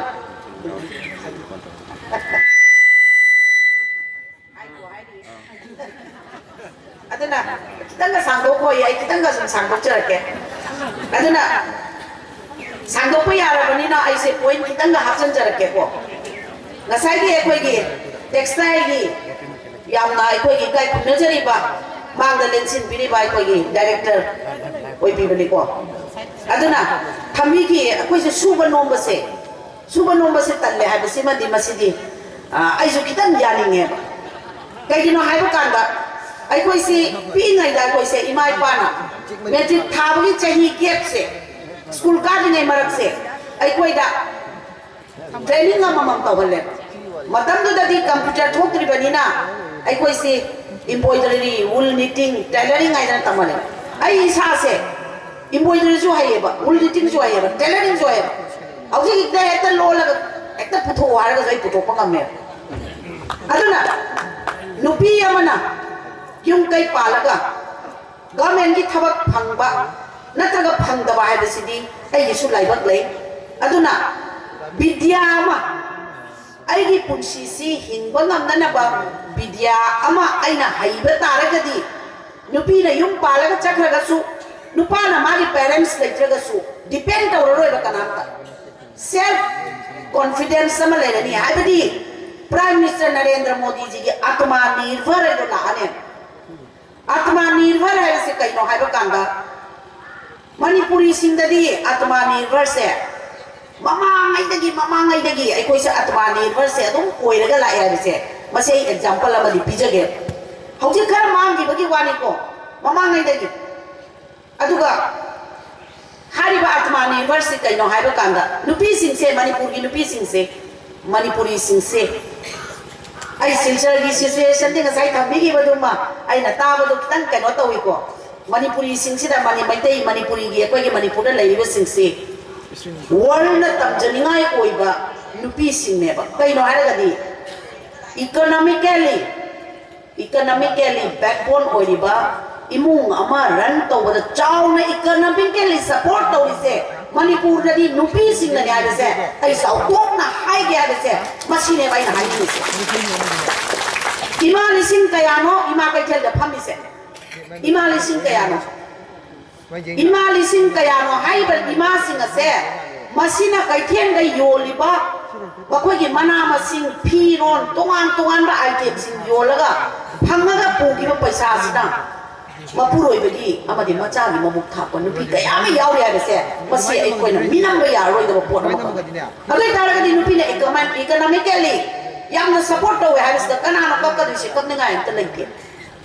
ꯑꯗꯨꯅ ꯈꯤꯇꯪꯒ ꯁꯥꯡꯗꯣꯛꯈꯣꯏ, ꯑꯩ ꯈꯤꯇꯪꯒ ꯁꯨꯝ ꯁꯥꯡꯗꯣꯛꯆꯔꯛꯀꯦ꯫ ꯑꯗꯨꯅ ꯁꯥꯡꯗꯣꯛꯄ ꯌꯥꯔꯕꯅꯤꯅ ꯑꯩꯁꯦ ꯄꯣꯏꯟ ꯈꯤꯇꯪꯒ ꯍꯥꯞꯆꯤꯟꯖꯔꯛꯀꯦꯀꯣ꯫ ꯉꯁꯥꯏꯒꯤ ꯑꯩꯈꯣꯏꯒꯤ ꯇꯦꯛꯁꯇꯥꯏꯜꯒꯤ ꯌꯥꯝꯅ ꯑꯩꯈꯣꯏꯒꯤ ꯏꯀꯥꯏ ꯈꯨꯝꯅꯖꯔꯤꯕ, ꯃꯥꯡꯗ ꯂꯦꯡꯁꯤꯟꯕꯤꯔꯤꯕ ꯑꯩꯈꯣꯏꯒꯤ ꯗꯥꯏꯔꯦꯛꯇꯔ ꯑꯣꯏꯕꯤꯕꯅꯤꯀꯣ꯫ ꯑꯗꯨꯅ ꯊꯝꯕꯤꯈꯤ, ꯑꯩꯈꯣꯏꯁꯦ ꯁꯨꯕ ꯅꯣꯝꯕꯁꯦ, ꯁꯨꯕ ꯅꯣꯝꯕꯁꯦ ꯇꯜꯂꯦ ꯍꯥꯏꯕꯁꯤꯃꯗꯤ ꯃꯁꯤꯗꯤ, ꯑ, ꯑꯩꯁꯨ ꯈꯤꯇꯪ ꯌꯥꯅꯤꯡꯉꯦꯕ꯫ ꯀꯩꯒꯤꯅꯣ ꯍꯥꯏꯕ ꯀꯥꯟꯗ ꯑꯩꯈꯣꯏꯁꯤ ꯄꯤꯛꯏꯉꯩꯗ ꯑꯩꯈꯣꯏꯁꯦ ꯏꯃꯥ ꯏꯄꯥꯅ ꯃꯦꯇ꯭ꯔꯤꯛ ꯊꯥꯕꯒꯤ ꯆꯍꯤ ꯒꯦꯞꯁꯦ, ꯁ꯭ꯀꯨꯜ ꯀꯥꯗ꯭ꯔꯤꯉꯩ ꯃꯔꯛꯁꯦ ꯑꯩꯈꯣꯏꯗ ꯇ꯭ꯔꯦꯅꯤꯡ ꯑꯃꯃꯝ ꯇꯧꯍꯜꯂꯦꯕ꯫ ꯃꯇꯝꯗꯨꯗꯗꯤ ꯀꯝꯄ꯭ꯌꯨꯇꯔ ꯊꯣꯛꯇ꯭ꯔꯤꯕꯅꯤꯅ ꯑꯩꯈꯣꯏꯁꯤ ꯏꯝꯕꯣꯏꯗꯔꯤ, ꯋꯨꯜ ꯅꯤꯇꯤꯡ, ꯇꯦꯂꯔꯤꯡ ꯍꯥꯏꯗꯅ ꯇꯝꯍꯜꯂꯦ꯫ ꯑꯩ ꯏꯁꯥꯁꯦ ꯏꯝꯕꯣꯏꯗꯔꯤꯁꯨ ꯍꯩꯌꯦꯕ, ꯋꯨꯜ ꯅꯤꯇꯤꯡꯁꯨ ꯍꯩꯌꯦꯕ, ꯇꯦꯂꯔꯤꯡꯁꯨ ꯍꯩꯌꯦꯕ꯫ ꯍꯧꯖꯤꯛ ꯍꯦꯛꯇ, ꯍꯦꯛꯇ ꯂꯣꯜꯂꯒ ꯍꯦꯛꯇ ꯄꯨꯊꯣꯛꯑꯣ ꯍꯥꯏꯔꯒꯁꯨ ꯑꯩ ꯄꯨꯊꯣꯛꯄ ꯉꯝꯃꯦꯕ꯫ ꯑꯗꯨꯅ ꯅꯨꯄꯤ ꯑꯃꯅ ꯌꯨꯝ ꯀꯩ ꯄꯥꯜꯂꯒ ꯒꯚꯔꯟꯃꯦꯟꯠꯀꯤ ꯊꯕꯛ ꯐꯪꯕ ꯅꯠꯇ꯭ꯔꯒ ꯐꯪꯗꯕ ꯍꯥꯏꯕꯁꯤꯗꯤ ꯑꯩꯒꯤꯁꯨ ꯂꯥꯏꯕꯛ ꯂꯩ꯫ ꯑꯗꯨꯅ ꯕꯤꯗ꯭ꯌꯥ ꯑꯃ, ꯑꯩꯒꯤ ꯄꯨꯟꯁꯤꯁꯤ ꯍꯤꯡꯕ ꯉꯝꯅꯅꯕ ꯕꯤꯗ꯭ꯌꯥ ꯑꯃ ꯑꯩꯅ ꯍꯩꯕ ꯇꯥꯔꯒꯗꯤ, ꯅꯨꯄꯤꯅ ꯌꯨꯝ ꯄꯥꯜꯂꯒ ꯆꯠꯈ꯭ꯔꯒꯁꯨ, ꯅꯨꯄꯥꯅ ꯃꯥꯒꯤ ꯄꯦꯔꯦꯟꯠꯁ ꯂꯩꯇ꯭ꯔꯒꯁꯨ ꯗꯤꯄꯦꯟ ꯇꯧꯔꯔꯣꯏꯕ ꯀꯅꯥꯝꯇ꯫ ꯁꯦꯜꯐ ꯀꯣꯟꯐꯤꯗꯦꯟꯁ ꯑꯃ ꯂꯩꯔꯅꯤ꯫ ꯍꯥꯏꯕꯗꯤ ꯄ꯭ꯔꯥꯏꯝ ꯃꯤꯅꯤꯁꯇꯔ ꯅꯔꯦꯟꯗ꯭ꯔ ꯃꯣꯗꯤꯖꯤꯒꯤ ꯑꯇꯃꯥ ꯅꯤꯔꯚꯔ ꯍꯥꯏꯗꯣ ꯂꯥꯛꯑꯅꯦ꯫ ꯑꯇꯃꯥ ꯅꯤꯔꯚꯔ ꯍꯥꯏꯕꯁꯤ ꯀꯩꯅꯣ ꯍꯥꯏꯕ ꯀꯥꯟꯗ, ꯃꯅꯤꯄꯨꯔꯤꯁꯤꯡꯗꯗꯤ ꯑꯇꯃꯥ ꯅꯤꯔꯚꯔꯁꯦ ꯃꯃꯥꯡꯉꯩꯗꯒꯤ, ꯃꯃꯥꯡꯉꯩꯗꯒꯤ ꯑꯩꯈꯣꯏꯁꯦ ꯑꯇꯃꯥ ꯅꯤꯔꯚꯔꯁꯦ ꯑꯗꯨꯝ ꯑꯣꯏꯔꯒ ꯂꯥꯛꯑꯦ ꯍꯥꯏꯕꯁꯦ, ꯃꯁꯤ ꯑꯩ ꯑꯦꯛꯖꯥꯝꯄꯜ ꯑꯃꯗꯤ ꯄꯤꯖꯒꯦ꯫ ꯍꯧꯖꯤꯛ ꯈꯔ ꯃꯥꯡꯈꯤꯕꯒꯤ ꯋꯥꯅꯤꯀꯣ, ꯃꯃꯥꯡꯉꯩꯗꯒꯤ꯫ ꯑꯗꯨꯒ ꯍꯥꯏꯔꯤꯕ ꯑꯇꯃꯥ ꯅꯤꯔꯚꯔꯁꯤ ꯀꯩꯅꯣ ꯍꯥꯏꯕ ꯀꯥꯟꯗ, ꯅꯨꯄꯤꯁꯤꯡꯁꯦ, ꯃꯅꯤꯄꯨꯔꯒꯤ ꯅꯨꯄꯤꯁꯤꯡꯁꯦ, ꯃꯅꯤꯄꯨꯔꯤꯁꯤꯡꯁꯦ, ꯑꯩ ꯁꯤꯜꯆꯔꯒꯤ ꯁꯤꯆꯨꯋꯦꯁꯟꯗꯤ ꯉꯁꯥꯏ ꯊꯝꯕꯤꯈꯤꯕꯗꯨꯃ ꯑꯩꯅ ꯇꯥꯕꯗꯣ ꯈꯤꯇꯪ ꯀꯩꯅꯣ ꯇꯧꯏꯀꯣ꯫ ꯃꯅꯤꯄꯨꯔꯤꯁꯤꯡꯁꯤꯗ ꯃꯅꯤ-, ꯃꯩꯇꯩ ꯃꯅꯤꯄꯨꯔꯤꯒꯤ, ꯑꯩꯈꯣꯏꯒꯤ ꯃꯅꯤꯄꯨꯔꯗ ꯂꯩꯔꯤꯕꯁꯤꯡꯁꯤ ꯋꯥꯔꯜꯗ ꯇꯝꯖꯅꯤꯡꯉꯥꯏ ꯑꯣꯏꯕ ꯅꯨꯄꯤꯁꯤꯡꯅꯦꯕ꯫ ꯀꯩꯅꯣ ꯍꯥꯏꯔꯒꯗꯤ, ꯏꯀꯣꯅꯣꯃꯤꯀꯦꯜꯂꯤ, ꯏꯀꯣꯅꯣꯃꯤꯀꯦꯜꯂꯤ ꯕꯦꯛꯕꯣꯟ ꯑꯣꯏꯔꯤꯕ ꯏꯃꯨꯡ ꯑꯃ ꯔꯟ ꯇꯧꯕꯗ ꯆꯥꯎꯅ ꯏꯀꯣꯅꯣꯃꯤꯀꯦꯜꯂꯤ ꯁꯄꯣꯔꯠ ꯇꯧꯔꯤꯁꯦ ꯃꯅꯤꯄꯨꯔꯗꯗꯤ ꯅꯨꯄꯤꯁꯤꯡꯅꯅꯦ ꯍꯥꯏꯕꯁꯦ ꯑꯩ ꯆꯥꯎꯊꯣꯛꯅ ꯍꯥꯏꯒꯦ ꯍꯥꯏꯕꯁꯦ, ꯃꯁꯤꯅꯦꯕ ꯑꯩꯅ ꯍꯥꯏꯅꯤꯡꯉꯤꯁꯦ꯫ ꯏꯃꯥ ꯂꯤꯁꯤꯡ ꯀꯌꯥꯅꯣ ꯏꯃꯥ ꯀꯩꯊꯦꯜꯗ ꯐꯝꯃꯤꯁꯦ? ꯏꯃꯥ ꯂꯤꯁꯤꯡ ꯀꯌꯥꯅꯣ? ꯏꯃꯥ ꯂꯤꯁꯤꯡ ꯀꯌꯥꯅꯣ ꯍꯥꯏꯔꯤꯕ ꯏꯃꯥꯁꯤꯡ ꯑꯁꯦ, ꯃꯁꯤꯅ ꯀꯩꯊꯦꯜꯗ ꯌꯣꯜꯂꯤꯕ ꯃꯈꯣꯏꯒꯤ ꯃꯅꯥ ꯃꯁꯤꯡ, ꯐꯤꯔꯣꯜ, ꯇꯣꯉꯥꯟ ꯇꯣꯉꯥꯟꯕ ꯑꯥꯏꯇꯦꯝꯁꯤꯡ ꯌꯣꯜꯂꯒ ꯐꯪꯉꯒ ꯄꯨꯈꯤꯕ ꯄꯩꯁꯥꯁꯤꯅ ꯃꯄꯨꯔꯣꯏꯕꯒꯤ ꯑꯃꯗꯤ ꯃꯆꯥꯒꯤ ꯃꯕꯨꯛ ꯊꯥꯛꯄ ꯅꯨꯄꯤ ꯀꯌꯥ ꯑꯃ ꯌꯥꯎꯔꯤ ꯍꯥꯏꯕꯁꯦ, ꯃꯁꯤ ꯑꯩꯈꯣꯏꯅ ꯃꯤꯅꯝꯕ ꯌꯥꯔꯔꯣꯏꯗꯕ ꯄꯣꯠ ꯑꯃꯈꯛꯅꯤ꯫ ꯑꯗꯨ ꯑꯣꯏ ꯇꯥꯔꯒꯗꯤ ꯅꯨꯄꯤꯅ ꯏꯀꯣꯅꯣꯃꯤꯀꯦꯜꯂꯤ ꯌꯥꯝꯅ ꯁꯄꯣꯔꯠ ꯇꯧꯋꯦ ꯍꯥꯏꯕꯁꯤꯗ ꯀꯅꯥꯅ ꯀꯞꯀꯗꯣꯏꯁꯦ? ꯀꯞꯅꯤꯡꯉꯥꯏ ꯑꯝꯇ ꯂꯩꯇꯦ꯫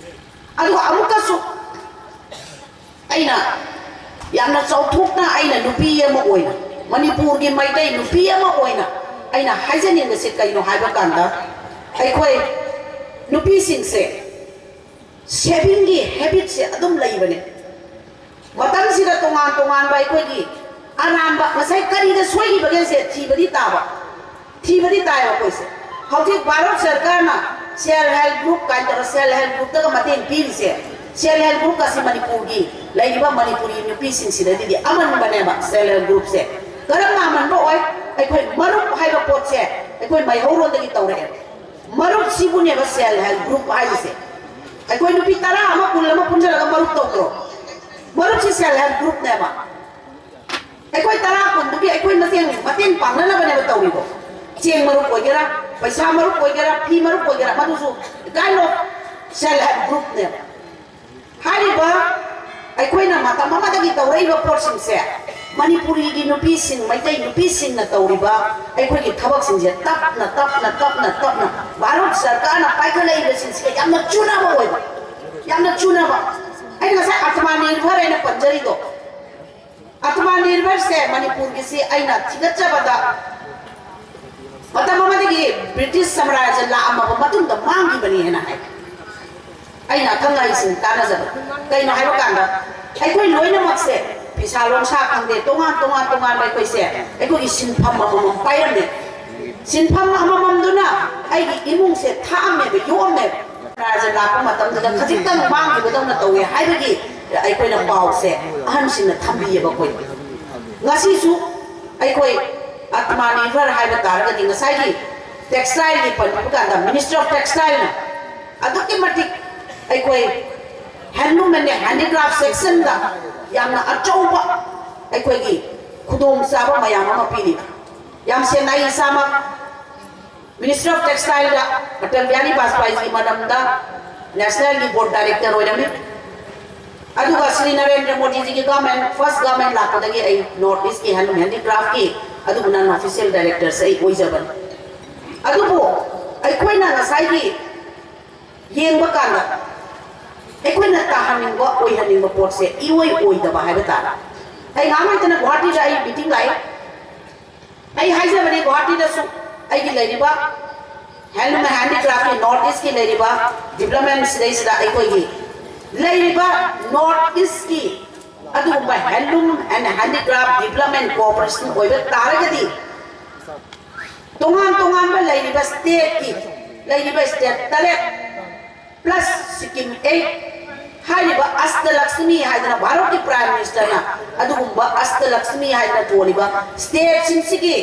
ꯑꯗꯨꯒ ꯑꯃꯨꯛꯀꯁꯨ ꯑꯩꯅ ꯌꯥꯝꯅ ꯆꯥꯎꯊꯣꯛꯅ, ꯑꯩꯅ ꯅꯨꯄꯤ ꯑꯃ ꯑꯣꯏꯅ, ꯃꯅꯤꯄꯨꯔꯒꯤ ꯃꯩꯇꯩ ꯅꯨꯄꯤ ꯑꯃ ꯑꯣꯏꯅ ꯑꯩꯅ ꯍꯥꯏꯖꯅꯤꯡꯕꯁꯤ ꯀꯩꯅꯣ ꯍꯥꯏꯕ ꯀꯥꯟꯗ, ꯑꯩꯈꯣꯏ ꯅꯨꯄꯤꯁꯤꯡꯁꯦ ꯁꯦꯚꯤꯡꯒꯤ ꯍꯦꯕꯤꯠꯁꯦ ꯑꯗꯨꯝ ꯂꯩꯕꯅꯦ꯫ ꯃꯇꯝꯁꯤꯗ ꯇꯣꯉꯥꯟ ꯇꯣꯉꯥꯟꯕ ꯑꯩꯈꯣꯏꯒꯤ ꯑꯔꯥꯟꯕ, ꯉꯁꯥꯏ ꯀꯔꯤꯗ ꯁꯣꯏꯈꯤꯕꯒꯦꯁꯦ ꯊꯤꯕꯗꯤ ꯇꯥꯕ, ꯊꯤꯕꯗꯤ ꯇꯥꯏꯕ ꯑꯩꯈꯣꯏꯁꯦ꯫ ꯍꯧꯖꯤꯛ ꯚꯥꯔꯠ ꯁꯔꯀꯥꯔꯅ ꯁꯦꯜꯐ ꯍꯦꯜꯞ ꯒ꯭ꯔꯨꯞ ꯀꯥꯏꯅ ꯇꯧꯔ ꯁꯦꯜꯐ ꯍꯦꯜꯞ ꯒ꯭ꯔꯨꯞꯇꯒ ꯃꯇꯦꯡ ꯄꯤꯔꯤꯁꯦ, ꯁꯦꯜꯐ ꯍꯦꯜꯞ ꯒ꯭ꯔꯨꯞ ꯑꯁꯤ ꯃꯅꯤꯄꯨꯔꯒꯤ ꯂꯩꯔꯤꯕ ꯃꯅꯤꯄꯨꯔꯤ ꯅꯨꯄꯤꯁꯤꯡꯁꯤꯗꯗꯤ ꯑꯃꯟꯕꯅꯦꯕ ꯁꯦꯜꯐ ꯍꯦꯜꯞ ꯒ꯭ꯔꯨꯞꯁꯦ꯫ ꯀꯔꯝꯅ ꯑꯃꯟꯕ ꯑꯣꯏ? ꯑꯩꯈꯣꯏ ꯃꯔꯨꯞ ꯍꯥꯏꯕ ꯄꯣꯠꯁꯦ ꯑꯩꯈꯣꯏ ꯃꯩꯍꯧꯔꯣꯟꯗꯒꯤ ꯇꯧꯔꯛꯑꯦ꯫ ꯃꯔꯨꯞꯁꯤꯕꯨꯅꯦꯕ ꯁꯦꯜꯐ ꯍꯦꯜꯞ ꯒ꯭ꯔꯨꯞ ꯍꯥꯏꯔꯤꯁꯦ꯫ ꯑꯩꯈꯣꯏ ꯅꯨꯄꯤ ꯇꯔꯥ ꯑꯃ, ꯀꯨꯟ ꯑꯃ ꯄꯨꯟꯁꯤꯜꯂꯒ ꯃꯔꯨꯞ ꯇꯧꯗ꯭ꯔꯣ? ꯃꯔꯨꯞꯁꯤ ꯁꯦꯜꯐ ꯍꯦꯜꯞ ꯒ꯭ꯔꯨꯞꯅꯦꯕ꯫ ꯑꯩꯈꯣꯏ ꯇꯔꯥ ꯀꯨꯟꯗꯨꯒꯤ ꯑꯩꯈꯣꯏ ꯃꯁꯦꯟ ꯃꯇꯦꯡ ꯄꯥꯡꯅꯅꯕꯅꯦꯕ ꯇꯧꯔꯤꯗꯣ꯫ ꯆꯦꯡ ꯃꯔꯨꯞ ꯑꯣꯏꯒꯦꯔꯥ, ꯄꯩꯁꯥ ꯃꯔꯨꯞ ꯑꯣꯏꯒꯦꯔꯥ, ꯐꯤ ꯃꯔꯨꯞ ꯑꯣꯏꯒꯦꯔꯥ, ꯃꯗꯨꯁꯨ kind of self help groupꯅꯦꯕ꯫ ꯍꯥꯏꯔꯤꯕ ꯑꯩꯈꯣꯏꯅ ꯃꯇꯝ ꯑꯃꯗꯒꯤ ꯇꯧꯔꯛꯏꯕ ꯄꯣꯠꯁꯤꯡꯁꯦ, ꯃꯅꯤꯄꯨꯔꯤꯒꯤ ꯅꯨꯄꯤꯁꯤꯡ, ꯃꯩꯇꯩ ꯅꯨꯄꯤꯁꯤꯡꯅ ꯇꯧꯔꯤꯕ ꯑꯩꯈꯣꯏꯒꯤ ꯊꯕꯛꯁꯤꯡꯁꯦ ꯇꯞꯅ ꯇꯞꯅ ꯇꯞꯅ ꯇꯞꯅ ꯚꯥꯔꯠ ꯁꯔꯀꯥꯔꯅ ꯄꯥꯏꯈꯠꯂꯛꯏꯕꯁꯤꯡꯁꯤꯒ ꯌꯥꯝꯅ ꯆꯨꯅꯕ ꯑꯣꯏꯕ, ꯌꯥꯝꯅ ꯆꯨꯅꯕ꯫ ꯑꯩꯅ ꯉꯁꯥꯏ ꯑꯇꯃꯥ ꯅꯤꯔꯚꯔ ꯍꯥꯏꯅ ꯄꯟꯖꯔꯤꯗꯣ, ꯑꯇꯃꯥ ꯅꯤꯔꯚꯔꯁꯦ ꯃꯅꯤꯄꯨꯔꯒꯤꯁꯤ ꯑꯩꯅ ꯊꯤꯒꯠꯆꯕꯗ ꯃꯇꯝ ꯑꯃꯗꯒꯤ ꯕ꯭ꯔꯤꯇꯤꯁ ꯁꯥꯝꯔꯥꯖ꯭ꯌ ꯂꯥꯛꯑꯝꯃꯕ ꯃꯇꯨꯡꯗ ꯃꯥꯡꯈꯤꯕꯅꯤ ꯍꯥꯏꯅ ꯍꯥꯏ꯫ ꯑꯩꯅ ꯑꯈꯪ ꯑꯍꯩꯁꯤꯡ ꯇꯥꯟꯅꯖꯕ, ꯀꯩꯅꯣ ꯍꯥꯏꯕ ꯀꯥꯟꯗ ꯑꯩꯈꯣꯏ ꯂꯣꯏꯅꯃꯛꯁꯦ ꯐꯤꯁꯥ ꯂꯣꯟꯁꯥ ꯈꯪꯗꯦ, ꯇꯣꯉꯥꯟ ꯇꯣꯉꯥꯟ ꯇꯣꯉꯥꯟꯕ ꯑꯩꯈꯣꯏꯁꯦ ꯑꯩꯈꯣꯏꯒꯤ ꯁꯤꯟꯐꯝ ꯑꯃꯃꯝ ꯄꯥꯏꯔꯝꯃꯦ꯫ ꯁꯤꯟꯐꯝ ꯑꯃꯃꯝꯗꯨꯅ ꯑꯩꯒꯤ ꯏꯃꯨꯡꯁꯦ ꯊꯥꯛꯑꯝꯃꯦꯕ, ꯌꯣꯛꯑꯝꯃꯦꯕ꯫ ꯁꯥꯝꯔꯥꯖ꯭ꯌ ꯂꯥꯛꯄ ꯃꯇꯝꯗꯨꯗ ꯈꯖꯤꯛꯇꯪ ꯃꯥꯡꯈꯤꯕꯗꯧꯅ ꯇꯧꯋꯦ ꯍꯥꯏꯕꯒꯤ ꯑꯩꯈꯣꯏꯅ ꯄꯥꯎꯁꯦ ꯑꯍꯟꯁꯤꯡꯅ ꯊꯝꯕꯤꯌꯦꯕ ꯑꯩꯈꯣꯏ꯫ ꯉꯁꯤꯁꯨ ꯑꯩꯈꯣꯏ ꯑꯇꯃꯥ ꯅꯤꯔꯚꯔ ꯍꯥꯏꯕ ꯇꯥꯔꯒꯗꯤ ꯉꯁꯥꯏꯒꯤ textileꯒꯤ ꯄꯟꯕꯤꯕ ꯀꯥꯟꯗ Ministry of Textileꯅ ꯑꯗꯨꯛꯀꯤ ꯃꯇꯤꯛ ꯑꯩꯈꯣꯏ handloom and handicraft sectionꯗ ꯌꯥꯝꯅ ꯑꯆꯧꯕ ꯑꯩꯈꯣꯏꯒꯤ ꯈꯨꯗꯣꯡꯆꯥꯕ ꯃꯌꯥꯝ ꯑꯃ ꯄꯤꯔꯤ꯫ ꯌꯥꯝ ꯁꯦꯡꯅ ꯑꯩ ꯏꯁꯥꯃꯛ Ministry of Textileꯗ ꯑꯇꯜ ꯕꯤꯍꯥꯔꯤ ꯕꯥꯖꯄꯥꯏꯒꯤ ꯃꯇꯝꯗ Nationalꯒꯤ board director ꯑꯣꯏꯔꯝꯃꯤ꯫ ꯑꯗꯨꯒ Shri Narendra ꯃꯣꯗꯤꯖꯤꯒꯤ government, first government ꯂꯥꯛꯄꯗꯒꯤ ꯑꯩ North Eastꯀꯤ handloom handicraftꯀꯤ ꯑꯗꯨꯕꯨ non official directorꯁꯦ ꯑꯩ ꯑꯣꯏꯖꯕꯅꯤ꯫ ꯑꯗꯨꯕꯨ ꯑꯩꯈꯣꯏꯅ ꯉꯁꯥꯏꯒꯤ ꯌꯦꯡꯕ ꯀꯥꯟꯗ ꯑꯩꯈꯣꯏꯅ ꯇꯥꯍꯟꯅꯤꯡꯕ, ꯑꯣꯏꯍꯟꯅꯤꯡꯕ ꯄꯣꯠꯁꯦ ꯏꯑꯣꯏ ꯑꯣꯏꯗꯕ ꯍꯥꯏꯕ ꯇꯥꯔꯦ꯫ ꯑꯩ ꯉꯥꯏꯍꯥꯛ ꯂꯩꯇꯅ ꯒꯨꯋꯥꯍꯥꯇꯤꯗ ꯑꯩ meeting ꯂꯥꯛꯏ꯫ ꯑꯩ ꯍꯥꯏꯖꯕꯅꯤ, ꯒꯨꯋꯥꯍꯥꯇꯤꯗꯁꯨ ꯑꯩꯒꯤ ꯂꯩꯔꯤꯕ handloom and handicraftꯀꯤ North Eastꯀꯤ ꯂꯩꯔꯤꯕ development ꯁꯤꯗꯩꯁꯤꯗ ꯑꯩꯈꯣꯏꯒꯤ ꯂꯩꯔꯤꯕ North Eastꯀꯤ ꯑꯗꯨꯒꯨꯝꯕ handloom and handicraft development cooperation ꯑꯣꯏꯕ ꯇꯥꯔꯒꯗꯤ ꯇꯣꯉꯥꯟ ꯇꯣꯉꯥꯟꯕ ꯂꯩꯔꯤꯕ stateꯀꯤ ꯂꯩꯔꯤꯕ state ꯇꯔꯦꯠ plus Sikkim eight ꯍꯥꯏꯔꯤꯕ ꯑꯁꯇ ꯂꯛꯁꯃꯤ ꯍꯥꯏꯗꯅ ꯚꯥꯔꯠꯀꯤ Prime Ministerꯅ ꯑꯗꯨꯒꯨꯝꯕ ꯑꯁꯇ ꯂꯛꯁꯃꯤ ꯍꯥꯏꯗꯅ ꯊꯣꯜꯂꯤꯕ stateꯁꯤꯡꯁꯤꯒꯤ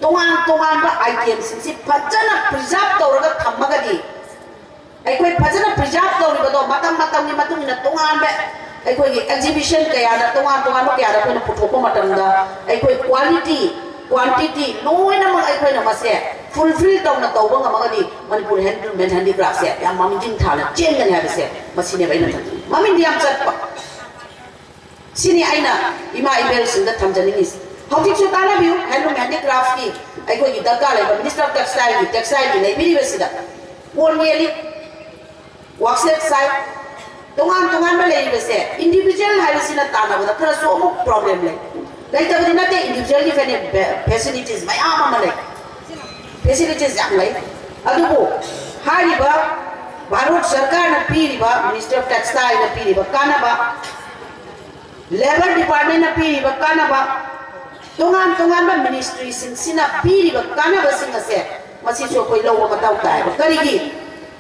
ꯇꯣꯉꯥꯟ ꯇꯣꯉꯥꯟꯕ itemꯁꯤꯡꯁꯤ ꯐꯖꯅ preserve ꯇꯧꯔꯒ ꯊꯝꯃꯒꯗꯤ, ꯑꯩꯈꯣꯏ ꯐꯖꯅ preserve ꯇꯧꯔꯤꯕꯗꯣ ꯃꯇꯝ ꯃꯇꯝꯒꯤ ꯃꯇꯨꯡ ꯏꯟꯅ ꯇꯣꯉꯥꯟꯕ ꯑꯩꯈꯣꯏꯒꯤ ꯑꯦꯛꯖꯤꯕꯤꯁꯟ ꯀꯌꯥꯗ, ꯇꯣꯉꯥꯟ ꯇꯣꯉꯥꯟꯕ ꯀꯌꯥꯗ ꯑꯩꯈꯣꯏꯅ ꯄꯨꯊꯣꯛꯄ ꯃꯇꯝꯗ ꯑꯩꯈꯣꯏ ꯀ꯭ꯋꯥꯂꯤꯇꯤ, ꯀ꯭ꯋꯥꯟꯇꯤꯇꯤ ꯂꯣꯏꯅꯃꯛ ꯑꯩꯈꯣꯏꯅ ꯃꯁꯦ ꯐꯨꯜꯐꯤꯜ ꯇꯧꯅ ꯇꯧꯕ ꯉꯝꯃꯒꯗꯤ ꯃꯅꯤꯄꯨꯔ ꯍꯦꯟꯗꯂꯨꯝ ꯑꯦꯟ ꯍꯦꯟꯗꯤꯀ꯭ꯔꯥꯐꯁꯦ ꯌꯥꯝ ꯃꯥꯡꯖꯤꯜ ꯊꯥꯅ ꯆꯦꯟꯒꯅꯤ ꯍꯥꯏꯕꯁꯦ ꯃꯁꯤꯅꯦꯕ ꯑꯩꯅ ꯊꯝꯖꯅꯤꯡꯉꯤ꯫ ꯃꯃꯤꯡꯗꯤ ꯌꯥꯝ ꯆꯠꯄ꯫ ꯁꯤꯅꯤ ꯑꯩꯅ ꯏꯃꯥ ꯏꯕꯦꯜꯁꯤꯡꯗ ꯊꯝꯖꯅꯤꯡꯉꯤꯁꯦ꯫ ꯍꯧꯖꯤꯛꯁꯨ ꯇꯥꯟꯅꯕꯤꯌꯨ, ꯍꯦꯟꯂꯨꯝ ꯍꯦꯟꯗꯤꯀ꯭ꯔꯥꯐꯀꯤ ꯑꯩꯈꯣꯏꯒꯤ ꯗꯔꯀꯥꯔ ꯂꯩꯕ ꯃꯤꯅꯤꯁꯇꯔ ꯑꯣꯐ ꯇꯦꯛꯁꯇꯥꯏꯜꯒꯤ, ꯇꯦꯛꯁꯇꯥꯏꯜꯒꯤ ꯂꯩꯕꯤꯔꯤꯕꯁꯤꯗ ꯀꯣꯟ ꯌꯦꯜꯂꯤ, ꯋꯥꯛꯁꯦꯠ ꯁꯥꯏ, ꯇꯣꯉꯥꯟ ꯇꯣꯉꯥꯟꯕ ꯂꯩꯔꯤꯕꯁꯦ ꯏꯟꯗꯤꯕꯤꯖꯨꯋꯦꯜ ꯍꯥꯏꯕꯁꯤꯅ ꯇꯥꯟꯅꯕꯗ ꯈꯔꯁꯨ ꯑꯃꯨꯛ ꯄ꯭ꯔꯣꯕ꯭ꯂꯦꯝ ꯂꯩ꯫ ꯂꯩꯇꯕꯗꯤ ꯅꯠꯇꯦ, ꯏꯟꯗꯤꯕꯤꯖꯨꯋꯦꯜꯒꯤ ꯐꯦꯁꯤꯂꯤꯇꯤꯁ ꯃꯌꯥꯝ ꯑꯃ ꯂꯩ, ꯐꯦꯁꯤꯂꯤꯇꯤꯁ ꯌꯥꯝ ꯂꯩ꯫ ꯑꯗꯨꯕꯨ ꯍꯥꯏꯔꯤꯕ ꯚꯥꯔꯠ ꯁꯔꯀꯥꯔꯅ ꯄꯤꯔꯤꯕ, ꯃꯤꯅꯤꯁꯇꯔ ꯑꯣꯐ ꯇꯦꯛꯁꯇꯥꯏꯜꯅ ꯄꯤꯔꯤꯕ ꯀꯥꯟꯅꯕ, ꯂꯦꯕꯔ ꯗꯤꯄꯥꯔꯠꯃꯦꯟꯅ ꯄꯤꯔꯤꯕ ꯀꯥꯟꯅꯕ, ꯇꯣꯉꯥꯟ ꯇꯣꯉꯥꯟꯕ ꯃꯤꯅꯤꯁꯇ꯭ꯔꯤꯁꯤꯡꯁꯤꯅ ꯄꯤꯔꯤꯕ ꯀꯥꯟꯅꯕꯁꯤꯡ ꯑꯁꯦ ꯃꯁꯤꯁꯨ ꯑꯩꯈꯣꯏ ꯂꯧꯕ ꯃꯊꯧ ꯇꯥꯏꯕ꯫ ꯀꯔꯤꯒꯤ?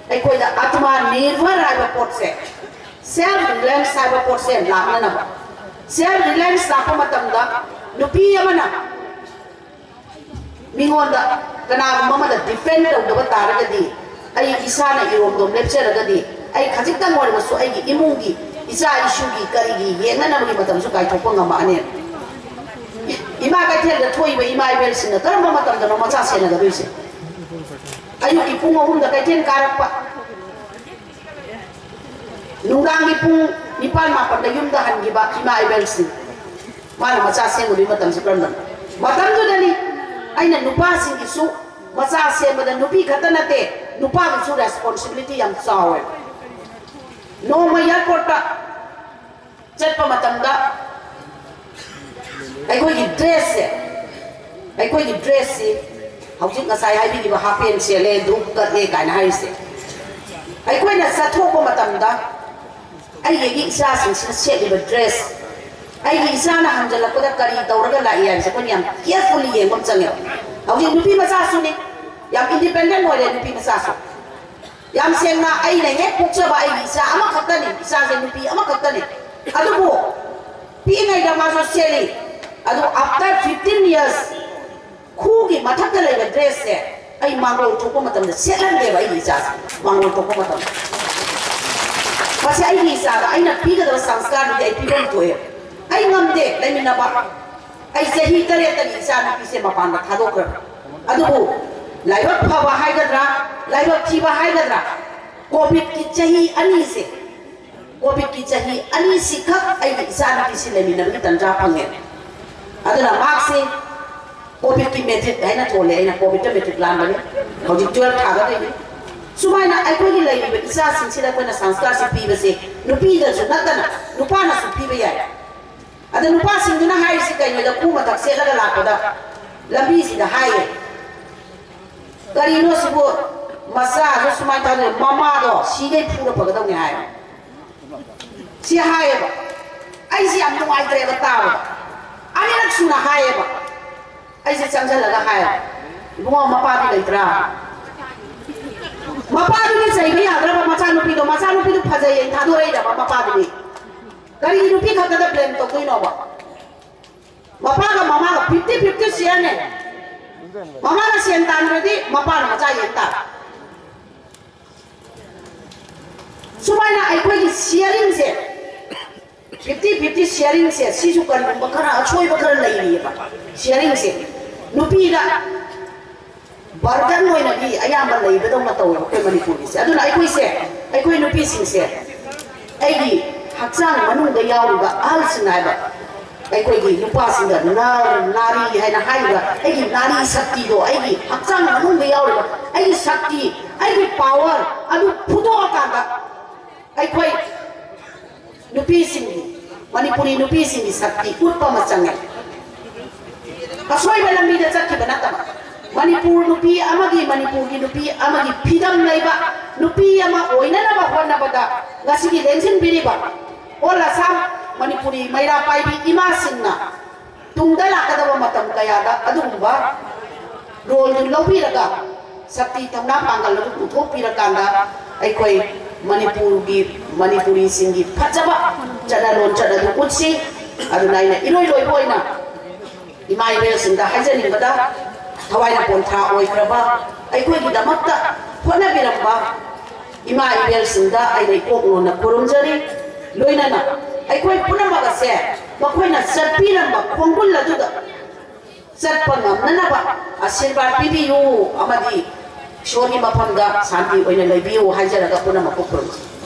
ꯑꯩꯈꯣꯏꯗ ꯑꯇꯃꯥ ꯅꯤꯔꯚꯔ ꯍꯥꯏꯕ ꯄꯣꯠꯁꯦ, ꯁꯦꯜꯐ ꯔꯤꯂꯥꯌꯟꯁ ꯍꯥꯏꯕ ꯄꯣꯠꯁꯦ ꯂꯥꯛꯅꯅꯕ꯫ ꯁꯦꯜꯐ ꯔꯤꯂꯥꯌꯟꯁ ꯂꯥꯛꯄ ꯃꯇꯝꯗ ꯅꯨꯄꯤ ꯑꯃꯅ ꯃꯤꯉꯣꯟꯗ, ꯀꯅꯥꯒꯨꯝꯕ ꯑꯃꯗ ꯗꯤꯄꯦꯟ ꯇꯧꯗꯕ ꯇꯥꯔꯒꯗꯤ, ꯑꯩ ꯏꯁꯥꯅ ꯏꯔꯣꯝꯗꯣꯝ ꯂꯦꯞꯆꯔꯒꯗꯤ, ꯑꯩ ꯈꯖꯤꯛꯇꯪ ꯑꯣꯏꯔꯕꯁꯨ ꯑꯩꯒꯤ ꯏꯃꯨꯡꯒꯤ, ꯏꯆꯥ ꯏꯁꯨꯒꯤ, ꯀꯔꯤꯒꯤ ꯌꯦꯡꯅꯅꯕꯒꯤ ꯃꯇꯝꯁꯨ ꯀꯥꯏꯊꯣꯛꯄ ꯉꯝꯃꯛꯑꯅꯤ꯫ ꯏꯃꯥ ꯀꯩꯊꯦꯜꯗ ꯊꯣꯛꯏꯕ ꯏꯃꯥ ꯏꯕꯦꯜꯁꯤꯡꯅ ꯀꯔꯝꯕ ꯃꯇꯝꯗꯅꯣ ꯃꯆꯥ ꯁꯦꯟꯅꯒꯗꯣꯏꯁꯦ? ꯑꯌꯨꯛꯀꯤ ꯄꯨꯡ ꯑꯍꯨꯝꯗ ꯀꯩꯊꯦꯜ ꯀꯥꯔꯛꯄ, ꯅꯨꯡꯗꯥꯡꯒꯤ ꯄꯨꯡ ꯅꯤꯄꯥꯜ ꯃꯥꯄꯜꯗ ꯌꯨꯝꯗ ꯍꯟꯈꯤꯕ ꯏꯃꯥ ꯏꯕꯦꯜꯁꯤꯡ, ꯃꯥꯅ ꯃꯆꯥ ꯁꯦꯝꯒꯗꯣꯏ ꯃꯇꯝꯁꯤ ꯀꯔꯝꯕꯅꯣ? ꯃꯇꯝꯗꯨꯗꯅꯤ ꯑꯩꯅ ꯅꯨꯄꯥꯁꯤꯡꯒꯤꯁꯨ, ꯃꯆꯥ ꯁꯦꯝꯕꯗ ꯅꯨꯄꯤ ꯈꯛꯇ ꯅꯠꯇꯦ, ꯅꯨꯄꯥꯒꯤꯁꯨ ꯔꯦꯁꯄꯣꯟꯁꯤꯕꯤꯂꯤꯇꯤ ꯌꯥꯝ ꯆꯥꯎꯋꯦ꯫ ꯅꯣꯡꯃ ꯑꯦꯌꯥꯔꯄꯣꯔꯠꯇ ꯆꯠꯄ ꯃꯇꯝꯗ ꯑꯩꯈꯣꯏꯒꯤ ꯗ꯭ꯔꯦꯁꯁꯦ, ꯑꯩꯈꯣꯏꯒꯤ ꯗ꯭ꯔꯦꯁꯁꯤ ꯍꯧꯖꯤꯛ ꯉꯁꯥꯏ ꯍꯥꯏꯕꯤꯈꯤꯕ ꯍꯥꯐ ꯄꯦꯟ ꯁꯦꯠꯂꯦ, ꯗꯨꯞ ꯀꯠꯂꯦ ꯀꯥꯏꯅ ꯍꯥꯏꯔꯤꯁꯦ, ꯑꯩꯈꯣꯏꯅ ꯆꯠꯊꯣꯛꯄ ꯃꯇꯝꯗ ꯑꯩꯒꯤ ꯏꯆꯥꯁꯤꯡꯁꯤꯅ ꯁꯦꯠꯂꯤꯕ ꯗ꯭ꯔꯦꯁ, ꯑꯩꯒꯤ ꯏꯆꯥꯅ ꯍꯟꯖꯜꯂꯛꯄꯗ ꯀꯔꯤ ꯇꯧꯔꯒ ꯂꯥꯛꯏ ꯍꯥꯏꯕꯁꯦ ꯑꯩꯈꯣꯏꯅ ꯌꯥꯝ ꯀꯦꯌꯔꯐꯨꯜꯂꯤ ꯌꯦꯡꯕ ꯑꯃ ꯆꯪꯉꯦꯕ꯫ ꯍꯧꯖꯤꯛ ꯅꯨꯄꯤ ꯃꯆꯥꯁꯨꯅꯤ, ꯌꯥꯝ ꯏꯟꯗꯤꯄꯦꯟꯗꯦꯟ ꯑꯣꯏꯔꯦ ꯅꯨꯄꯤ ꯃꯆꯥꯁꯨ꯫ ꯌꯥꯝ ꯁꯦꯡꯅ, ꯑꯩꯅ ꯍꯦꯛ ꯄꯣꯛꯆꯕ ꯑꯩꯒꯤ ꯏꯆꯥ ꯑꯃꯈꯛꯇꯅꯤ, ꯏꯆꯥꯁꯦ ꯅꯨꯄꯤ ꯑꯃꯈꯛꯇꯅꯤ꯫ ꯑꯗꯨꯕꯨ ꯄꯤꯛꯏꯉꯩꯗ ꯃꯥꯁꯨ ꯁꯦꯠꯂꯤ, ꯑꯗꯨ after fifteen years, ꯈꯨꯒꯤ ꯃꯊꯛꯇ ꯂꯩꯕ ꯗ꯭ꯔꯦꯁꯁꯦ ꯑꯩ ꯃꯥꯡꯒꯣꯜ ꯊꯣꯛꯄ ꯃꯇꯝꯗ ꯁꯦꯠꯍꯟꯗꯦꯕ ꯑꯩꯒꯤ ꯏꯆꯥꯁꯦ, ꯃꯥꯡꯒꯣꯜ ꯊꯣꯛꯄ ꯃꯇꯝꯗ꯫ ꯃꯁꯤ ꯑꯩꯒꯤ ꯏꯆꯥꯗ ꯑꯩꯅ ꯄꯤꯒꯗꯕ ꯁꯪꯁꯀꯥꯔꯗꯨꯗꯤ ꯑꯩ ꯄꯤꯐꯝ ꯊꯣꯛꯑꯦ꯫ ꯑꯩ ꯉꯝꯗꯦ ꯂꯩꯃꯤꯟꯅꯕ꯫ ꯑꯩ ꯆꯍꯤ ꯇꯔꯦꯠꯇꯒꯤ ꯏꯆꯥ ꯅꯨꯄꯤꯁꯦ ꯃꯄꯥꯟꯗ ꯊꯥꯗꯣꯛꯈ꯭ꯔꯕ꯫ ꯑꯗꯨꯕꯨ ꯂꯥꯏꯕꯛ ꯐꯕ ꯍꯥꯏꯒꯗ꯭ꯔꯥ, ꯂꯥꯏꯕꯛ ꯊꯤꯕ ꯍꯥꯏꯒꯗ꯭ꯔꯥ, ꯀꯣꯚꯤꯗꯀꯤ ꯆꯍꯤ ꯑꯅꯤꯁꯦ, ꯀꯣꯚꯤꯗꯀꯤ ꯆꯍꯤ ꯑꯅꯤꯁꯤꯈꯛ ꯑꯩꯒꯤ ꯏꯆꯥ ꯅꯨꯄꯤꯁꯤ ꯂꯩꯃꯤꯟꯅꯕꯒꯤ ꯇꯟꯖꯥ ꯐꯪꯉꯦ꯫ ꯑꯗꯨꯅ ꯃꯍꯥꯛꯁꯤ ꯀꯣꯚꯤꯗꯀꯤ ꯃꯦꯇ꯭ꯔꯤꯛ ꯍꯥꯏꯅ ꯊꯣꯜꯂꯦ꯫ ꯑꯩꯅ ꯀꯣꯚꯤꯗꯇ ꯃꯦꯇ꯭ꯔꯤꯛ ꯂꯥꯟꯕꯅꯤ, ꯍꯧꯖꯤꯛ ꯇꯨꯌꯦꯜꯐ ꯊꯥꯒꯗꯣꯏꯅꯤ꯫ ꯁꯨꯃꯥꯏꯅ ꯑꯩꯈꯣꯏꯒꯤ ꯂꯩꯔꯤꯕ ꯏꯆꯥꯁꯤꯡꯁꯤꯗ ꯑꯩꯈꯣꯏꯅ ꯁꯪꯁꯀꯥꯔꯁꯤ ꯄꯤꯕꯁꯦ ꯅꯨꯄꯤꯗꯁꯨ ꯅꯠꯇꯅ ꯅꯨꯄꯥꯅꯁꯨ ꯄꯤꯕ ꯌꯥꯏ꯫ ꯑꯗ ꯅꯨꯄꯥꯁꯤꯡꯗꯨꯅ ꯍꯥꯏꯔꯤꯁꯤ ꯀꯩꯅꯣꯗ, ꯈꯨ ꯃꯊꯛ ꯁꯦꯠꯂꯒ ꯂꯥꯛꯄꯗ ꯂꯝꯕꯤꯁꯤꯗ ꯍꯥꯏꯌꯦ, "ꯀꯔꯤꯅꯣ ꯁꯤꯕꯨ, ꯃꯆꯥꯁꯨ ꯁꯨꯃꯥꯏꯅ ꯇꯧꯗꯅ ꯃꯃꯥꯗꯣ ꯁꯤꯈꯩ ꯐꯨꯔ ꯐꯒꯗꯧꯅꯤ" ꯍꯥꯏ꯫ ꯁꯤ ꯍꯥꯏꯌꯦꯕ꯫ ꯑꯩꯁꯤ ꯌꯥꯝ ꯅꯨꯡꯉꯥꯏꯇ꯭ꯔꯦꯕ ꯇꯥꯕꯗ꯫ ꯑꯅꯤꯔꯛ ꯁꯨꯅ ꯍꯥꯏꯌꯦꯕ꯫ ꯑꯩꯁꯦ ꯆꯪꯁꯤꯜꯂꯒ ꯍꯥꯏꯌꯦꯕ, "ꯏꯕꯨꯡꯉꯣ, ꯃꯄꯥꯗꯤ ꯂꯩꯇ꯭ꯔꯥ?" ꯃꯄꯥꯗꯨꯗꯤ ꯆꯩꯕ ꯌꯥꯗ꯭ꯔꯕ ꯃꯆꯥꯅꯨꯄꯤꯗꯣ, ꯃꯆꯥꯅꯨꯄꯤꯗꯣ ꯐꯖꯩꯌꯦꯅ ꯊꯥꯗꯣꯔꯛꯏꯔꯕ ꯃꯄꯥꯗꯨꯗꯤ? ꯀꯔꯤ ꯅꯨꯄꯤ ꯈꯛꯇꯗ ꯕ꯭ꯂꯦꯝ ꯇꯧꯗꯣꯏꯅꯣꯕ? ꯃꯄꯥꯒ ꯃꯃꯥꯒ ꯐꯤꯐꯇꯤ ꯐꯤꯐꯇꯤ ꯁꯤꯌꯔꯅꯦ꯫ ꯃꯃꯥꯅ ꯁꯦꯟ ꯇꯥꯟꯈ꯭ꯔꯗꯤ ꯃꯄꯥꯅ ꯃꯆꯥ ꯌꯦꯡ ꯇꯥꯕ꯫ ꯁꯨꯃꯥꯏꯅ ꯑꯩꯈꯣꯏꯒꯤ ꯁꯤꯌꯔꯤꯡꯁꯦ, ꯐꯤꯐꯇꯤ ꯐꯤꯐꯇꯤ ꯁꯤꯌꯔꯤꯡꯁꯦ, ꯁꯤꯁꯨ ꯀꯔꯤꯒꯨꯝꯕ ꯈꯔ ꯑꯁꯣꯏꯕ ꯈꯔ ꯂꯩꯔꯤꯑꯕ꯫ ꯁꯤꯌꯔꯤꯡꯁꯦ ꯅꯨꯄꯤꯗ ꯕꯔꯗꯟ ꯑꯣꯏꯅꯗꯤ ꯑꯌꯥꯝꯕ ꯂꯩꯕꯗꯧꯅ ꯇꯧꯋꯦꯕ ꯑꯩꯈꯣꯏ ꯃꯅꯤꯄꯨꯔꯒꯤꯁꯦ꯫ ꯑꯗꯨꯅ ꯑꯩꯈꯣꯏꯁꯦ, ꯑꯩꯈꯣꯏ ꯅꯨꯄꯤꯁꯤꯡꯁꯦ, ꯑꯩꯒꯤ ꯍꯛꯆꯥꯡ ꯃꯅꯨꯡꯗ ꯌꯥꯎꯔꯤꯕ ꯑꯍꯜꯁꯤꯡꯅ ꯍꯥꯏꯕ, ꯑꯩꯈꯣꯏꯒꯤ ꯅꯨꯄꯥꯁꯤꯡꯗ ꯅ-, ꯅꯥꯔꯤ ꯍꯥꯏꯅ ꯍꯥꯏꯔꯤꯕ ꯑꯩꯒꯤ ꯅꯥꯔꯤ ꯁꯛꯇꯤꯗꯣ, ꯑꯩꯒꯤ ꯍꯛꯆꯥꯡ ꯃꯅꯨꯡꯗ ꯌꯥꯎꯔꯤꯕ ꯑꯩꯒꯤ ꯁꯛꯇꯤ, ꯑꯩꯒꯤ ꯄꯥꯋꯔ ꯑꯗꯨ ꯐꯨꯗꯣꯛꯑꯀꯥꯟꯗ ꯑꯩꯈꯣꯏ ꯅꯨꯄꯤꯁꯤꯡꯒꯤ, ꯃꯅꯤꯄꯨꯔꯤ ꯅꯨꯄꯤꯁꯤꯡꯒꯤ ꯁꯛꯇꯤ ꯎꯠꯄ ꯑꯃ ꯆꯪꯉꯦ꯫ ꯑꯁꯣꯏꯕ ꯂꯝꯕꯤꯗ ꯆꯠꯈꯤꯕ ꯅꯠꯇꯕ, ꯃꯅꯤꯄꯨꯔ ꯅꯨꯄꯤ ꯑꯃꯒꯤ, ꯃꯅꯤꯄꯨꯔꯒꯤ ꯅꯨꯄꯤ ꯑꯃꯒꯤ ꯐꯤꯗꯝ ꯂꯩꯕ ꯅꯨꯄꯤ ꯑꯃ ꯑꯣꯏꯅꯅꯕ ꯍꯣꯠꯅꯕꯗ ꯉꯁꯤꯒꯤ ꯂꯦꯡꯁꯤꯟꯕꯤꯔꯤꯕ ꯑꯣꯜ ꯑꯁꯥꯝ ꯃꯅꯤꯄꯨꯔꯤ ꯃꯩꯔꯥ ꯄꯥꯏꯕꯤ ꯏꯃꯥꯁꯤꯡꯅ ꯇꯨꯡꯗ ꯂꯥꯛꯀꯗꯕ ꯃꯇꯝ ꯀꯌꯥꯗ ꯑꯗꯨꯒꯨꯝꯕ ꯔꯣꯜꯗꯨ ꯂꯧꯕꯤꯔꯒ ꯁꯛꯇꯤ ꯊꯧꯅꯥ ꯄꯥꯡꯒꯜ ꯑꯗꯨ ꯄꯨꯊꯣꯛꯄꯤꯔꯀꯥꯟꯗ ꯑꯩꯈꯣꯏ ꯃꯅꯤꯄꯨꯔꯒꯤ, ꯃꯅꯤꯄꯨꯔꯤꯁꯤꯡꯒꯤ ꯐꯖꯕ ꯆꯠꯅ ꯂꯣꯟꯆꯠ ꯑꯗꯨ ꯎꯠꯁꯤ꯫ ꯑꯗꯨꯅ ꯑꯩꯅ ꯏꯔꯣꯏ ꯂꯣꯏꯕ ꯑꯣꯏꯅ ꯏꯃꯥ ꯏꯕꯦꯜꯁꯤꯡꯗ ꯍꯥꯏꯖꯅꯤꯡꯕꯗ, ꯊꯋꯥꯏꯅ ꯄꯣꯟꯊꯥ ꯑꯣꯏꯈ꯭ꯔꯕ, ꯑꯩꯈꯣꯏꯒꯤꯗꯃꯛꯇ ꯍꯣꯠꯅꯕꯤꯔꯝꯕ ꯏꯃꯥ ꯏꯕꯦꯜꯁꯤꯡꯗ ꯑꯩꯅ ꯏꯀꯣꯛ ꯅꯣꯟꯅ ꯈꯨꯔꯨꯝꯖꯔꯤ꯫ ꯂꯣꯏꯅꯅ ꯑꯩꯈꯣꯏ ꯄꯨꯝꯅꯃꯛ ꯑꯁꯦ ꯃꯈꯣꯏꯅ ꯆꯠꯄꯤꯔꯝꯕ ꯈꯣꯡꯒꯨꯜ ꯑꯗꯨꯗ ꯆꯠꯄ ꯉꯝꯅꯅꯕ ꯑꯁꯤꯔꯕꯥꯗ ꯄꯤꯕꯤꯌꯨ ꯑꯃꯗꯤ ꯏꯁꯣꯔꯒꯤ ꯃꯐꯝꯗ ꯁꯥꯟꯇꯤ ꯑꯣꯏꯅ ꯂꯩꯕꯤꯌꯨ ꯍꯥꯏꯖꯔꯒ ꯄꯨꯝꯅꯃꯛꯄꯨ ꯈꯨꯔꯨꯝꯖꯔꯤ꯫